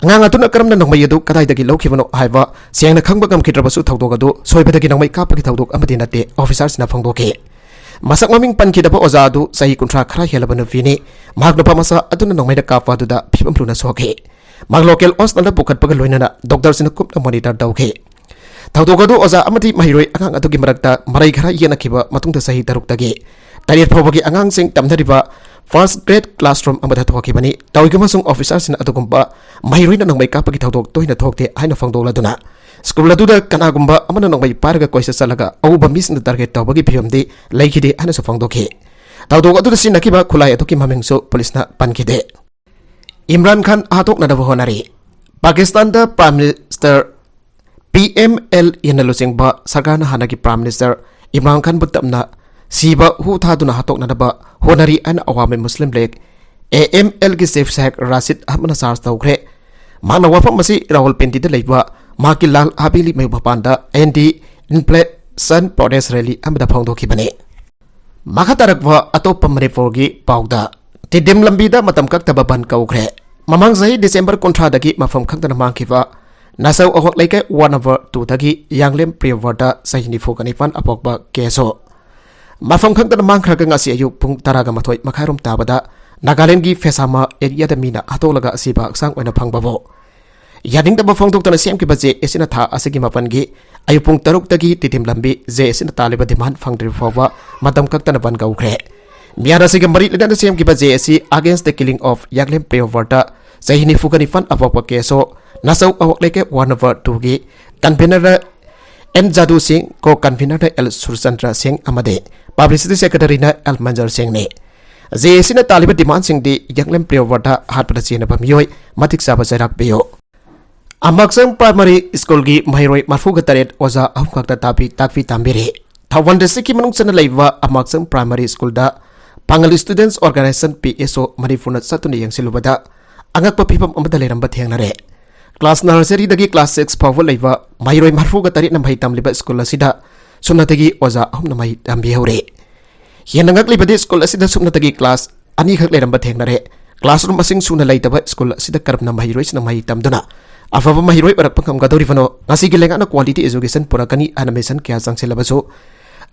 ꯑꯉꯥꯡ ꯑꯗꯨꯅ ꯀꯔꯝꯅ ꯅꯣꯡꯃꯩ ꯑꯗꯨ ꯀꯗꯥꯏꯗꯒꯤ ꯂꯧꯈꯤꯕꯅꯣ ꯍꯥꯏꯕ ꯁꯦꯡꯅ ꯈꯪꯕ ꯉꯝꯈꯤꯗ꯭ꯔꯕꯁꯨ, ꯊꯧꯗꯣꯛ ꯑꯗꯨ ꯁꯣꯏꯕꯗꯒꯤ ꯅꯣꯡꯃꯩ ꯀꯥꯞꯄꯒꯤ ꯊꯧꯗꯣꯛ ꯑꯃꯗꯤ ꯅꯠꯇꯦ, ꯑꯣꯐꯤꯁꯥꯔꯁꯤꯡꯅ ꯐꯣꯡꯗꯣꯛꯈꯤ꯫ ꯃꯁꯛ ꯃꯃꯤꯡ ꯄꯟꯈꯤꯗꯕ ꯑꯣꯖꯥ ꯑꯗꯨ ꯆꯍꯤ ꯀꯨꯟꯊ꯭ꯔꯥ ꯈꯔ ꯍꯦꯜꯂꯕ ꯅꯨꯄꯤꯅꯤ꯫ ꯃꯍꯥꯛ ꯅꯨꯄꯥ ꯃꯆꯥ ꯑꯗꯨꯅ ꯅꯣꯡꯃꯩꯅ ꯀꯥꯞꯄ ꯑꯗꯨꯗ ꯐꯤꯕꯝ ꯂꯨꯅ ꯁꯣꯛꯈꯤ꯫ ꯃꯍꯥꯛ ꯂꯣꯀꯦꯜ ꯍꯣꯁꯄꯤꯇꯥꯜꯗ ꯄꯨꯈꯠꯄꯒ ꯂꯣꯏꯅꯅ ꯗꯣꯛꯇꯔꯁꯤꯡꯅ ꯀꯨꯞꯅ ꯃꯣꯅꯤꯇꯔ ꯇꯧꯈꯤ꯫ ꯊꯧꯗꯣꯛ ꯑꯗꯨ ꯑꯣꯖꯥ ꯑꯃꯗꯤ ꯃꯍꯩꯔꯣꯏ ꯑꯉꯥꯡ ꯑꯗꯨꯒꯤ ꯃꯔꯛꯇ ꯃꯔꯩ ꯈꯔ ꯌꯦꯠꯅꯈꯤꯕ ꯃꯇꯨꯡꯗ ꯆꯍꯤ ꯇꯔꯨꯛꯇꯒꯤ ꯇꯔꯦꯠ ꯐꯥꯎꯕꯒꯤ ꯑꯉꯥꯡꯁꯤꯡ ꯇꯝꯅꯔꯤꯕ ꯐꯥꯔꯁ ꯒ꯭ꯔꯦꯗ ꯀ꯭ꯂꯥꯁꯔꯨꯝ ꯑꯃꯗ ꯊꯣꯛꯈꯤꯕꯅꯤ꯫ ꯇꯧꯏꯒꯨꯝꯕꯁꯨꯡ ꯑꯣꯐꯤꯁꯥꯔꯁꯤꯡꯅ ꯑꯗꯨꯒꯨꯝꯕ ꯃꯍꯩꯔꯣꯏꯅ ꯅꯣꯡꯃꯩ ꯀꯥꯞꯄꯒꯤ ꯊꯧꯗꯣꯛ ꯇꯣꯏꯅ ꯊꯣꯛꯇꯦ ꯍꯥꯏꯅ ꯐꯣꯡꯗꯣꯛꯂꯗꯨꯅ ꯁ꯭ꯀꯨꯜ ꯑꯗꯨꯗ ꯀꯅꯥꯒꯨꯝꯕ ꯑꯃꯅ ꯅꯣꯡꯃꯩ ꯄꯥꯏꯔꯒ ꯀꯣꯏꯆꯠ ꯆꯠꯂꯒ ꯑꯎꯕ ꯃꯤꯁꯤꯡꯗ ꯇꯥꯔꯒꯦꯠ ꯇꯧꯕꯒꯤ ꯐꯤꯕꯝꯗꯤ ꯂꯩꯈꯤꯗꯦ ꯍꯥꯏꯅꯁꯨ ꯐꯣꯡꯗꯣꯛꯈꯤ꯫ ꯊꯧꯗꯣꯛ ꯑꯗꯨꯗ ꯁꯤꯖꯤꯟꯅꯈꯤꯕ ꯈꯨꯠꯂꯥꯏ ꯑꯗꯨꯒꯤ ꯃꯃꯤꯡꯁꯨ ꯄꯨꯂꯤꯁꯅ ꯄꯟꯈꯤꯗꯦ꯫ ꯏꯝꯔꯥꯟ ꯈꯥꯟ ꯍꯥꯠꯇꯣꯛꯅꯅꯕ ꯍꯣꯠꯅꯔꯤ꯫ ꯄꯥꯀꯤꯁꯇꯥꯟꯗ prime minister P M L ꯑꯦꯅ ꯂꯨꯆꯤꯡꯕ ꯁꯔꯀꯥꯔꯅ ꯍꯥꯟꯅꯒꯤ ꯄ꯭ꯔꯥꯏꯝ ꯃꯤꯅꯤꯁꯇꯔ ꯏꯝꯔꯥꯟ ꯈꯥꯟꯕꯨ ꯇꯞꯅ ꯁꯤꯕ ꯍꯨ ꯊꯥꯗꯨꯅ ꯍꯥꯠꯇꯣꯛꯅꯅꯕ ꯍꯣꯠꯅꯔꯤ ꯍꯥꯏꯅ Awami Muslim league, A M ꯑꯦꯜꯒꯤ ꯆꯤꯐ ꯁꯦꯛ ꯔꯥꯁꯤꯗ ꯑꯍꯃꯗꯅ ꯆꯥꯔꯖ ꯇꯧꯈ꯭ꯔꯦ꯫ ꯃꯍꯥꯛꯅ ꯋꯥꯐꯝ ꯑꯁꯤ ꯔꯥꯋꯜꯄꯤꯟꯗꯤꯗ ꯂꯩꯕ ꯃꯍꯥꯛꯀꯤ ꯂꯥꯜ ꯍꯥꯕꯦꯂꯤ ꯃꯌꯨꯝ ꯃꯄꯥꯟꯗ ꯑꯦꯟꯇꯤ ꯏꯟꯐ꯭ꯂꯦꯁꯟ ꯄ꯭ꯔꯣꯇꯦꯁ ꯔꯦꯂꯤ ꯑꯃꯗ ꯐꯣꯡꯗꯣꯛꯈꯤꯕꯅꯤ꯫ ꯃꯈꯥ ꯇꯥꯔꯛꯄ ꯑꯇꯣꯞꯄ ꯃꯅꯤꯄꯨꯔꯒꯤ ꯄꯥꯎꯗ, ꯇꯤꯗꯤꯝ ꯂꯝꯕꯤꯗ ꯃꯇꯝ ꯀꯛꯇꯕ ꯕꯟ ꯀꯧꯈ꯭ꯔꯦ꯫ ꯃꯃꯥꯡ ꯆꯍꯤ ꯗꯤꯁꯦꯝꯕꯔ ꯀꯨꯟꯊ꯭ꯔꯥꯗꯒꯤ ꯃꯐꯝ ꯈꯪꯗꯅ ꯃꯥꯡꯈꯤꯕ ꯅꯥꯆꯧ ꯑꯋꯥꯡ ꯂꯩꯀꯥꯏ ꯋꯥꯔꯗ ꯅꯝꯕꯔ ꯇꯨꯗꯒꯤ ꯌꯥꯡꯂꯦꯝ ꯄ꯭ꯔꯤꯌꯣꯕ꯭ꯔꯇ, ꯆꯍꯤ ꯅꯤꯐꯨꯒ ꯅꯤꯄꯥꯟ, ꯑꯄꯣꯛꯄ ꯀꯦꯁꯣ, ꯃꯐꯝ ꯈꯪꯗꯅ ꯃꯥꯡꯈ꯭ꯔꯒ ꯉꯁꯤ ꯑꯌꯨꯛ ꯄꯨꯡ ꯇꯔꯥꯒ ꯃꯥꯊꯣꯏ ꯃꯈꯥꯏꯔꯣꯝ ꯇꯥꯕꯗ ꯅꯥꯒꯥꯂꯦꯟꯒꯤ ꯐꯦꯁꯥꯃꯥ ꯑꯦꯔꯤꯌꯥꯗ ꯃꯤꯅ ꯍꯥꯠꯇꯣꯛꯂꯒ ꯑꯁꯤꯕ ꯍꯛꯆꯥꯡ ꯑꯣꯏꯅ ꯐꯪꯕꯕꯨ ꯌꯥꯅꯤꯡꯗꯕ ꯐꯣꯡꯗꯣꯛꯇꯨꯅ ꯁꯦꯝꯈꯤꯕ ꯖꯦ ꯑꯦ ꯁꯤꯅ ꯊꯥ ꯑꯁꯤꯒꯤ ꯃꯥꯄꯟꯒꯤ ꯑꯌꯨꯛ ꯄꯨꯡ ꯇꯔꯨꯛꯇꯒꯤ ꯇꯤꯗꯤꯝ ꯂꯝꯕꯤ ꯖꯦ ꯑꯦ ꯁꯤꯅ ꯇꯥꯜꯂꯤꯕ ꯗꯤꯃꯥꯟ ꯐꯪꯗ꯭ꯔꯤꯕ ꯐꯥꯎꯕ ꯃꯇꯝ ꯀꯛꯇꯅ ꯕꯟ ꯀꯧꯈ꯭ꯔꯦ꯫ ꯃꯤꯍꯥꯠ ꯑꯁꯤꯒ ꯃꯔꯤ ꯂꯩꯅꯅ ꯁꯦꯝꯈꯤꯕ ꯖꯦ ꯑꯦ ꯁꯤ Against the Killing of ꯌꯥꯡꯂꯦꯝ ꯄ꯭ꯔꯤꯌꯣꯕ꯭ꯔꯇ, ꯆꯍꯤ ꯅꯤꯐꯨꯒ ꯅꯤꯄꯥꯟ, ꯑꯄꯣꯛꯄ ꯀꯦꯁꯣ, ꯅꯥꯆꯧ ꯑꯋꯥꯡ ꯂꯩꯀꯥꯏ ꯋꯥꯔꯗ ꯅꯝꯕꯔ ꯇꯨꯒꯤ ꯀꯟꯚꯤꯅꯔ ꯑꯦꯟ ꯖꯥꯗꯨ ꯁꯤꯡ, ꯀꯣ ꯀꯟꯚꯤꯅꯔꯅ ꯑꯦꯜ ꯁꯨꯔꯆꯟꯗ꯭ꯔ ꯁꯤꯡ ꯑꯃꯗꯤ ꯄꯕ꯭ꯂꯤꯁꯤꯇꯤ ꯁꯦꯀ꯭ꯔꯦꯇꯔꯤꯅ ꯑꯦꯜ ꯃꯟꯖꯔ ꯁꯤꯡꯅꯤ꯫ ꯖꯦ ꯑꯦ ꯁꯤꯅ ꯇꯥꯜꯂꯤꯕ ꯗꯤꯃꯥꯟꯁꯤꯡꯗꯤ ꯌꯥꯡꯂꯦꯝ ꯄ꯭ꯔꯤꯌꯣꯕ꯭ꯔꯇ ꯍꯥꯠꯄꯗ ꯆꯦꯟꯅꯕ ꯃꯤꯑꯣꯏ ꯃꯇꯤꯛ ꯆꯥꯕ ꯆꯩꯔꯥꯛ ꯄꯤꯌꯨ꯫ ꯑꯃꯥꯛꯆꯪ ꯄ꯭ꯔꯥꯏꯃꯥꯔꯤ ꯁ꯭ꯀꯨꯜꯒꯤ ꯃꯍꯩꯔꯣꯏ ꯃꯔꯤꯐꯨꯒ ꯇꯔꯦꯠ ꯑꯣꯖꯥ ꯑꯍꯨꯝ ꯈꯛꯇ ꯇꯥꯛꯄꯤ, ꯇꯥꯛꯄꯤ ꯇꯝꯕꯤꯔꯤ꯫ ꯊꯧꯕꯥꯜ ꯗꯤꯁꯇ꯭ꯔꯤꯛꯀꯤ ꯃꯅꯨꯡ ꯆꯟꯅ ꯂꯩꯕ ꯑꯃꯥꯛꯆꯪ ꯄ꯭ꯔꯥꯏꯃꯥꯔꯤ ꯁ꯭ꯀꯨꯜꯗ ꯄꯥꯡꯒꯜ ꯁ꯭ꯇꯨꯗꯦꯟꯠꯁ ꯑꯣꯔꯒꯅꯥꯏꯖꯦꯁꯟ, ꯄꯤ ꯑꯦꯁ ꯑꯣ, ꯃꯅꯤꯄꯨꯔꯅ ꯆꯠꯇꯨꯅ ꯌꯦꯡꯁꯤꯜꯂꯨꯕꯗ ꯑꯉꯛꯄ ꯐꯤꯕꯝ ꯑꯃꯗ ꯂꯩꯔꯝꯕ ꯊꯦꯡꯅꯔꯦ꯫ ꯀ꯭ꯂꯥꯁ ꯅꯔꯁꯔꯤꯗꯒꯤ ꯀ꯭ꯂꯥꯁ ꯁꯤꯛꯁ ꯐꯥꯎꯕ ꯂꯩꯕ ꯃꯍꯩꯔꯣꯏ ꯃꯔꯤꯐꯨꯒ ꯇꯔꯦꯠꯅ ꯃꯍꯩ ꯇꯝꯂꯤꯕ ꯁ꯭ꯀꯨꯜ ꯑꯁꯤꯗ ꯁꯨꯞꯅꯇꯒꯤ ꯑꯣꯖꯥ ꯑꯍꯨꯝꯅ ꯃꯍꯩ ꯇꯝꯕꯤꯍꯧꯔꯤ꯫ ꯍꯦꯟꯅ ꯉꯛꯂꯤꯕꯗꯤ ꯁ꯭ꯀꯨꯜ ꯑꯁꯤꯗ ꯁꯨꯞꯅꯇꯒꯤ ꯀ꯭ꯂꯥꯁ ꯑꯅꯤꯈꯛ ꯂꯩꯔꯝꯕ ꯊꯦꯡꯅꯔꯦ꯫ ꯀ꯭ꯂꯥꯁꯔꯨꯝ ꯃꯁꯤꯡ ꯁꯨꯅ ꯂꯩꯇꯕ ꯁ꯭ꯀꯨꯜ ꯑꯁꯤꯗ ꯀꯔꯝꯅ ꯃꯍꯩꯔꯣꯏꯁꯤꯡꯅ ꯃꯍꯩ ꯇꯝꯗꯨꯅ ꯑꯐꯕ ꯃꯍꯩꯔꯣꯏ ꯑꯣꯏꯔꯛꯄ ꯉꯝꯒꯗꯧꯔꯤꯕꯅꯣ? ꯉꯁꯤꯒꯤ ꯂꯩꯉꯥꯛꯅ ꯀ꯭ꯋꯥꯂꯤꯇꯤ ꯑꯦꯖꯨꯀꯦꯁꯟ ꯄꯨꯔꯛꯀꯅꯤ ꯍꯥꯏꯅ ꯃꯤꯁꯟ ꯀꯌꯥ ꯆꯪꯁꯤꯜꯂꯕꯁꯨ,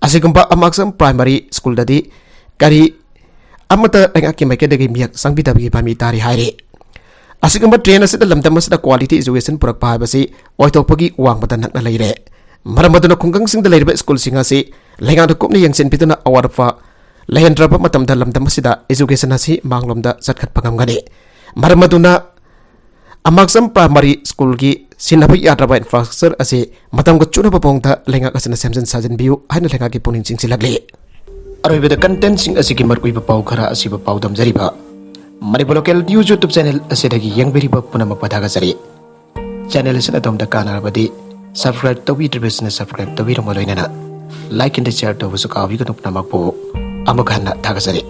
ꯑꯁꯤꯒꯨꯝꯕ ꯑꯃꯥꯛꯆꯝ ꯄ꯭ꯔꯥꯏꯃꯥꯔꯤ ꯁ꯭ꯀꯨꯜꯗꯗꯤ ꯀꯔꯤ ꯑꯃꯠꯇ ꯂꯩꯉꯥꯛꯀꯤ ꯃꯥꯏꯀꯩꯗꯒꯤ ꯃꯤꯍꯛ ꯆꯪꯕꯤꯗꯕꯒꯤ ꯃꯃꯤ ꯇꯥꯔꯤ ꯍꯥꯏꯔꯤ꯫ ꯑꯁꯤꯒꯨꯝꯕ ꯇ꯭ꯔꯦꯟ ꯑꯁꯤꯗ ꯂꯝꯗꯝ ꯑꯁꯤꯗ quality education ꯄꯨꯔꯛꯄ ꯍꯥꯏꯕꯁꯤ ꯑꯣꯏꯊꯣꯛꯄꯒꯤ ꯋꯥꯡꯃꯗ ꯅꯛꯅ ꯂꯩꯔꯦ꯫ ꯃꯔꯝ ꯑꯗꯨꯅ ꯈꯨꯡꯒꯪꯁꯤꯡꯗ ꯂꯩꯔꯤꯕ ꯁ꯭ꯀꯨꯜꯁꯤꯡ ꯑꯁꯤ ꯂꯩꯉꯥꯛꯅ ꯀꯨꯞꯅ ꯌꯦꯡꯁꯤꯟꯕꯤꯗꯨꯅ ꯑꯋꯥꯠ ꯑꯄꯥ ꯂꯩꯍꯟꯗ꯭ꯔꯕ ꯃꯇꯝꯗ ꯂꯝꯗꯝ ꯑꯁꯤꯗ education ꯑꯁꯤ ꯃꯥꯡꯂꯣꯝꯗ ꯆꯠꯈꯠꯄ ꯉꯝꯒꯅꯤ꯫ ꯃꯔꯝ ꯑꯗꯨꯅ ꯑꯃꯥꯛꯆꯝ ꯄ꯭ꯔꯥꯏꯃꯥꯔꯤ ꯁ꯭ꯀꯨꯜꯒꯤ ꯁꯤꯟꯅꯕ ꯌꯥꯗ꯭ꯔꯕ infrastructure ꯑꯁꯤ ꯃꯇꯝꯒ ꯆꯨꯅꯕ ꯃꯑꯣꯡꯗ ꯂꯩꯉꯥꯛ ꯑꯁꯤꯅ ꯁꯦꯝꯖꯤꯟ ꯁꯥꯖꯤꯟꯕꯤꯌꯨ ꯍꯥꯏꯅ ꯂꯩꯉꯥꯛꯀꯤ ꯄꯨꯛꯅꯤꯡ ꯆꯤꯡꯁꯤꯜꯂꯛꯂꯤ꯫ ꯑꯔꯣꯏꯕꯗ contentꯁꯤꯡ ꯑꯁꯤꯒꯤ ꯃꯔꯨꯑꯣꯏꯕ ꯄꯥꯎ ꯈꯔ ꯑꯁꯤꯕꯨ ꯄꯥꯎꯗꯝꯖꯔꯤꯕ Manipur Local News YouTube channel ꯑꯁꯤꯗꯒꯤ ꯌꯦꯡꯕꯤꯔꯤꯕ ꯄꯨꯝꯅꯃꯛꯄꯨ ꯊꯥꯒꯠꯆꯔꯤ꯫ Channel ꯑꯁꯤꯅ ꯑꯗꯣꯝꯗ ꯀꯥꯟꯅꯔꯕꯗꯤ subscribe ꯇꯧꯕꯤꯗ꯭ꯔꯤꯕꯁꯤꯅ subscribe ꯇꯧꯕꯤꯔꯝꯕ ꯂꯣꯏꯅꯅ like and share ꯇꯧꯕꯁꯨ ꯀꯥꯎꯕꯤꯒꯅꯨ꯫ ꯄꯨꯝꯅꯃꯛꯄꯨ ꯑꯃꯨꯛ ꯍꯟꯅ ꯊꯥꯒꯠꯆꯔꯤ꯫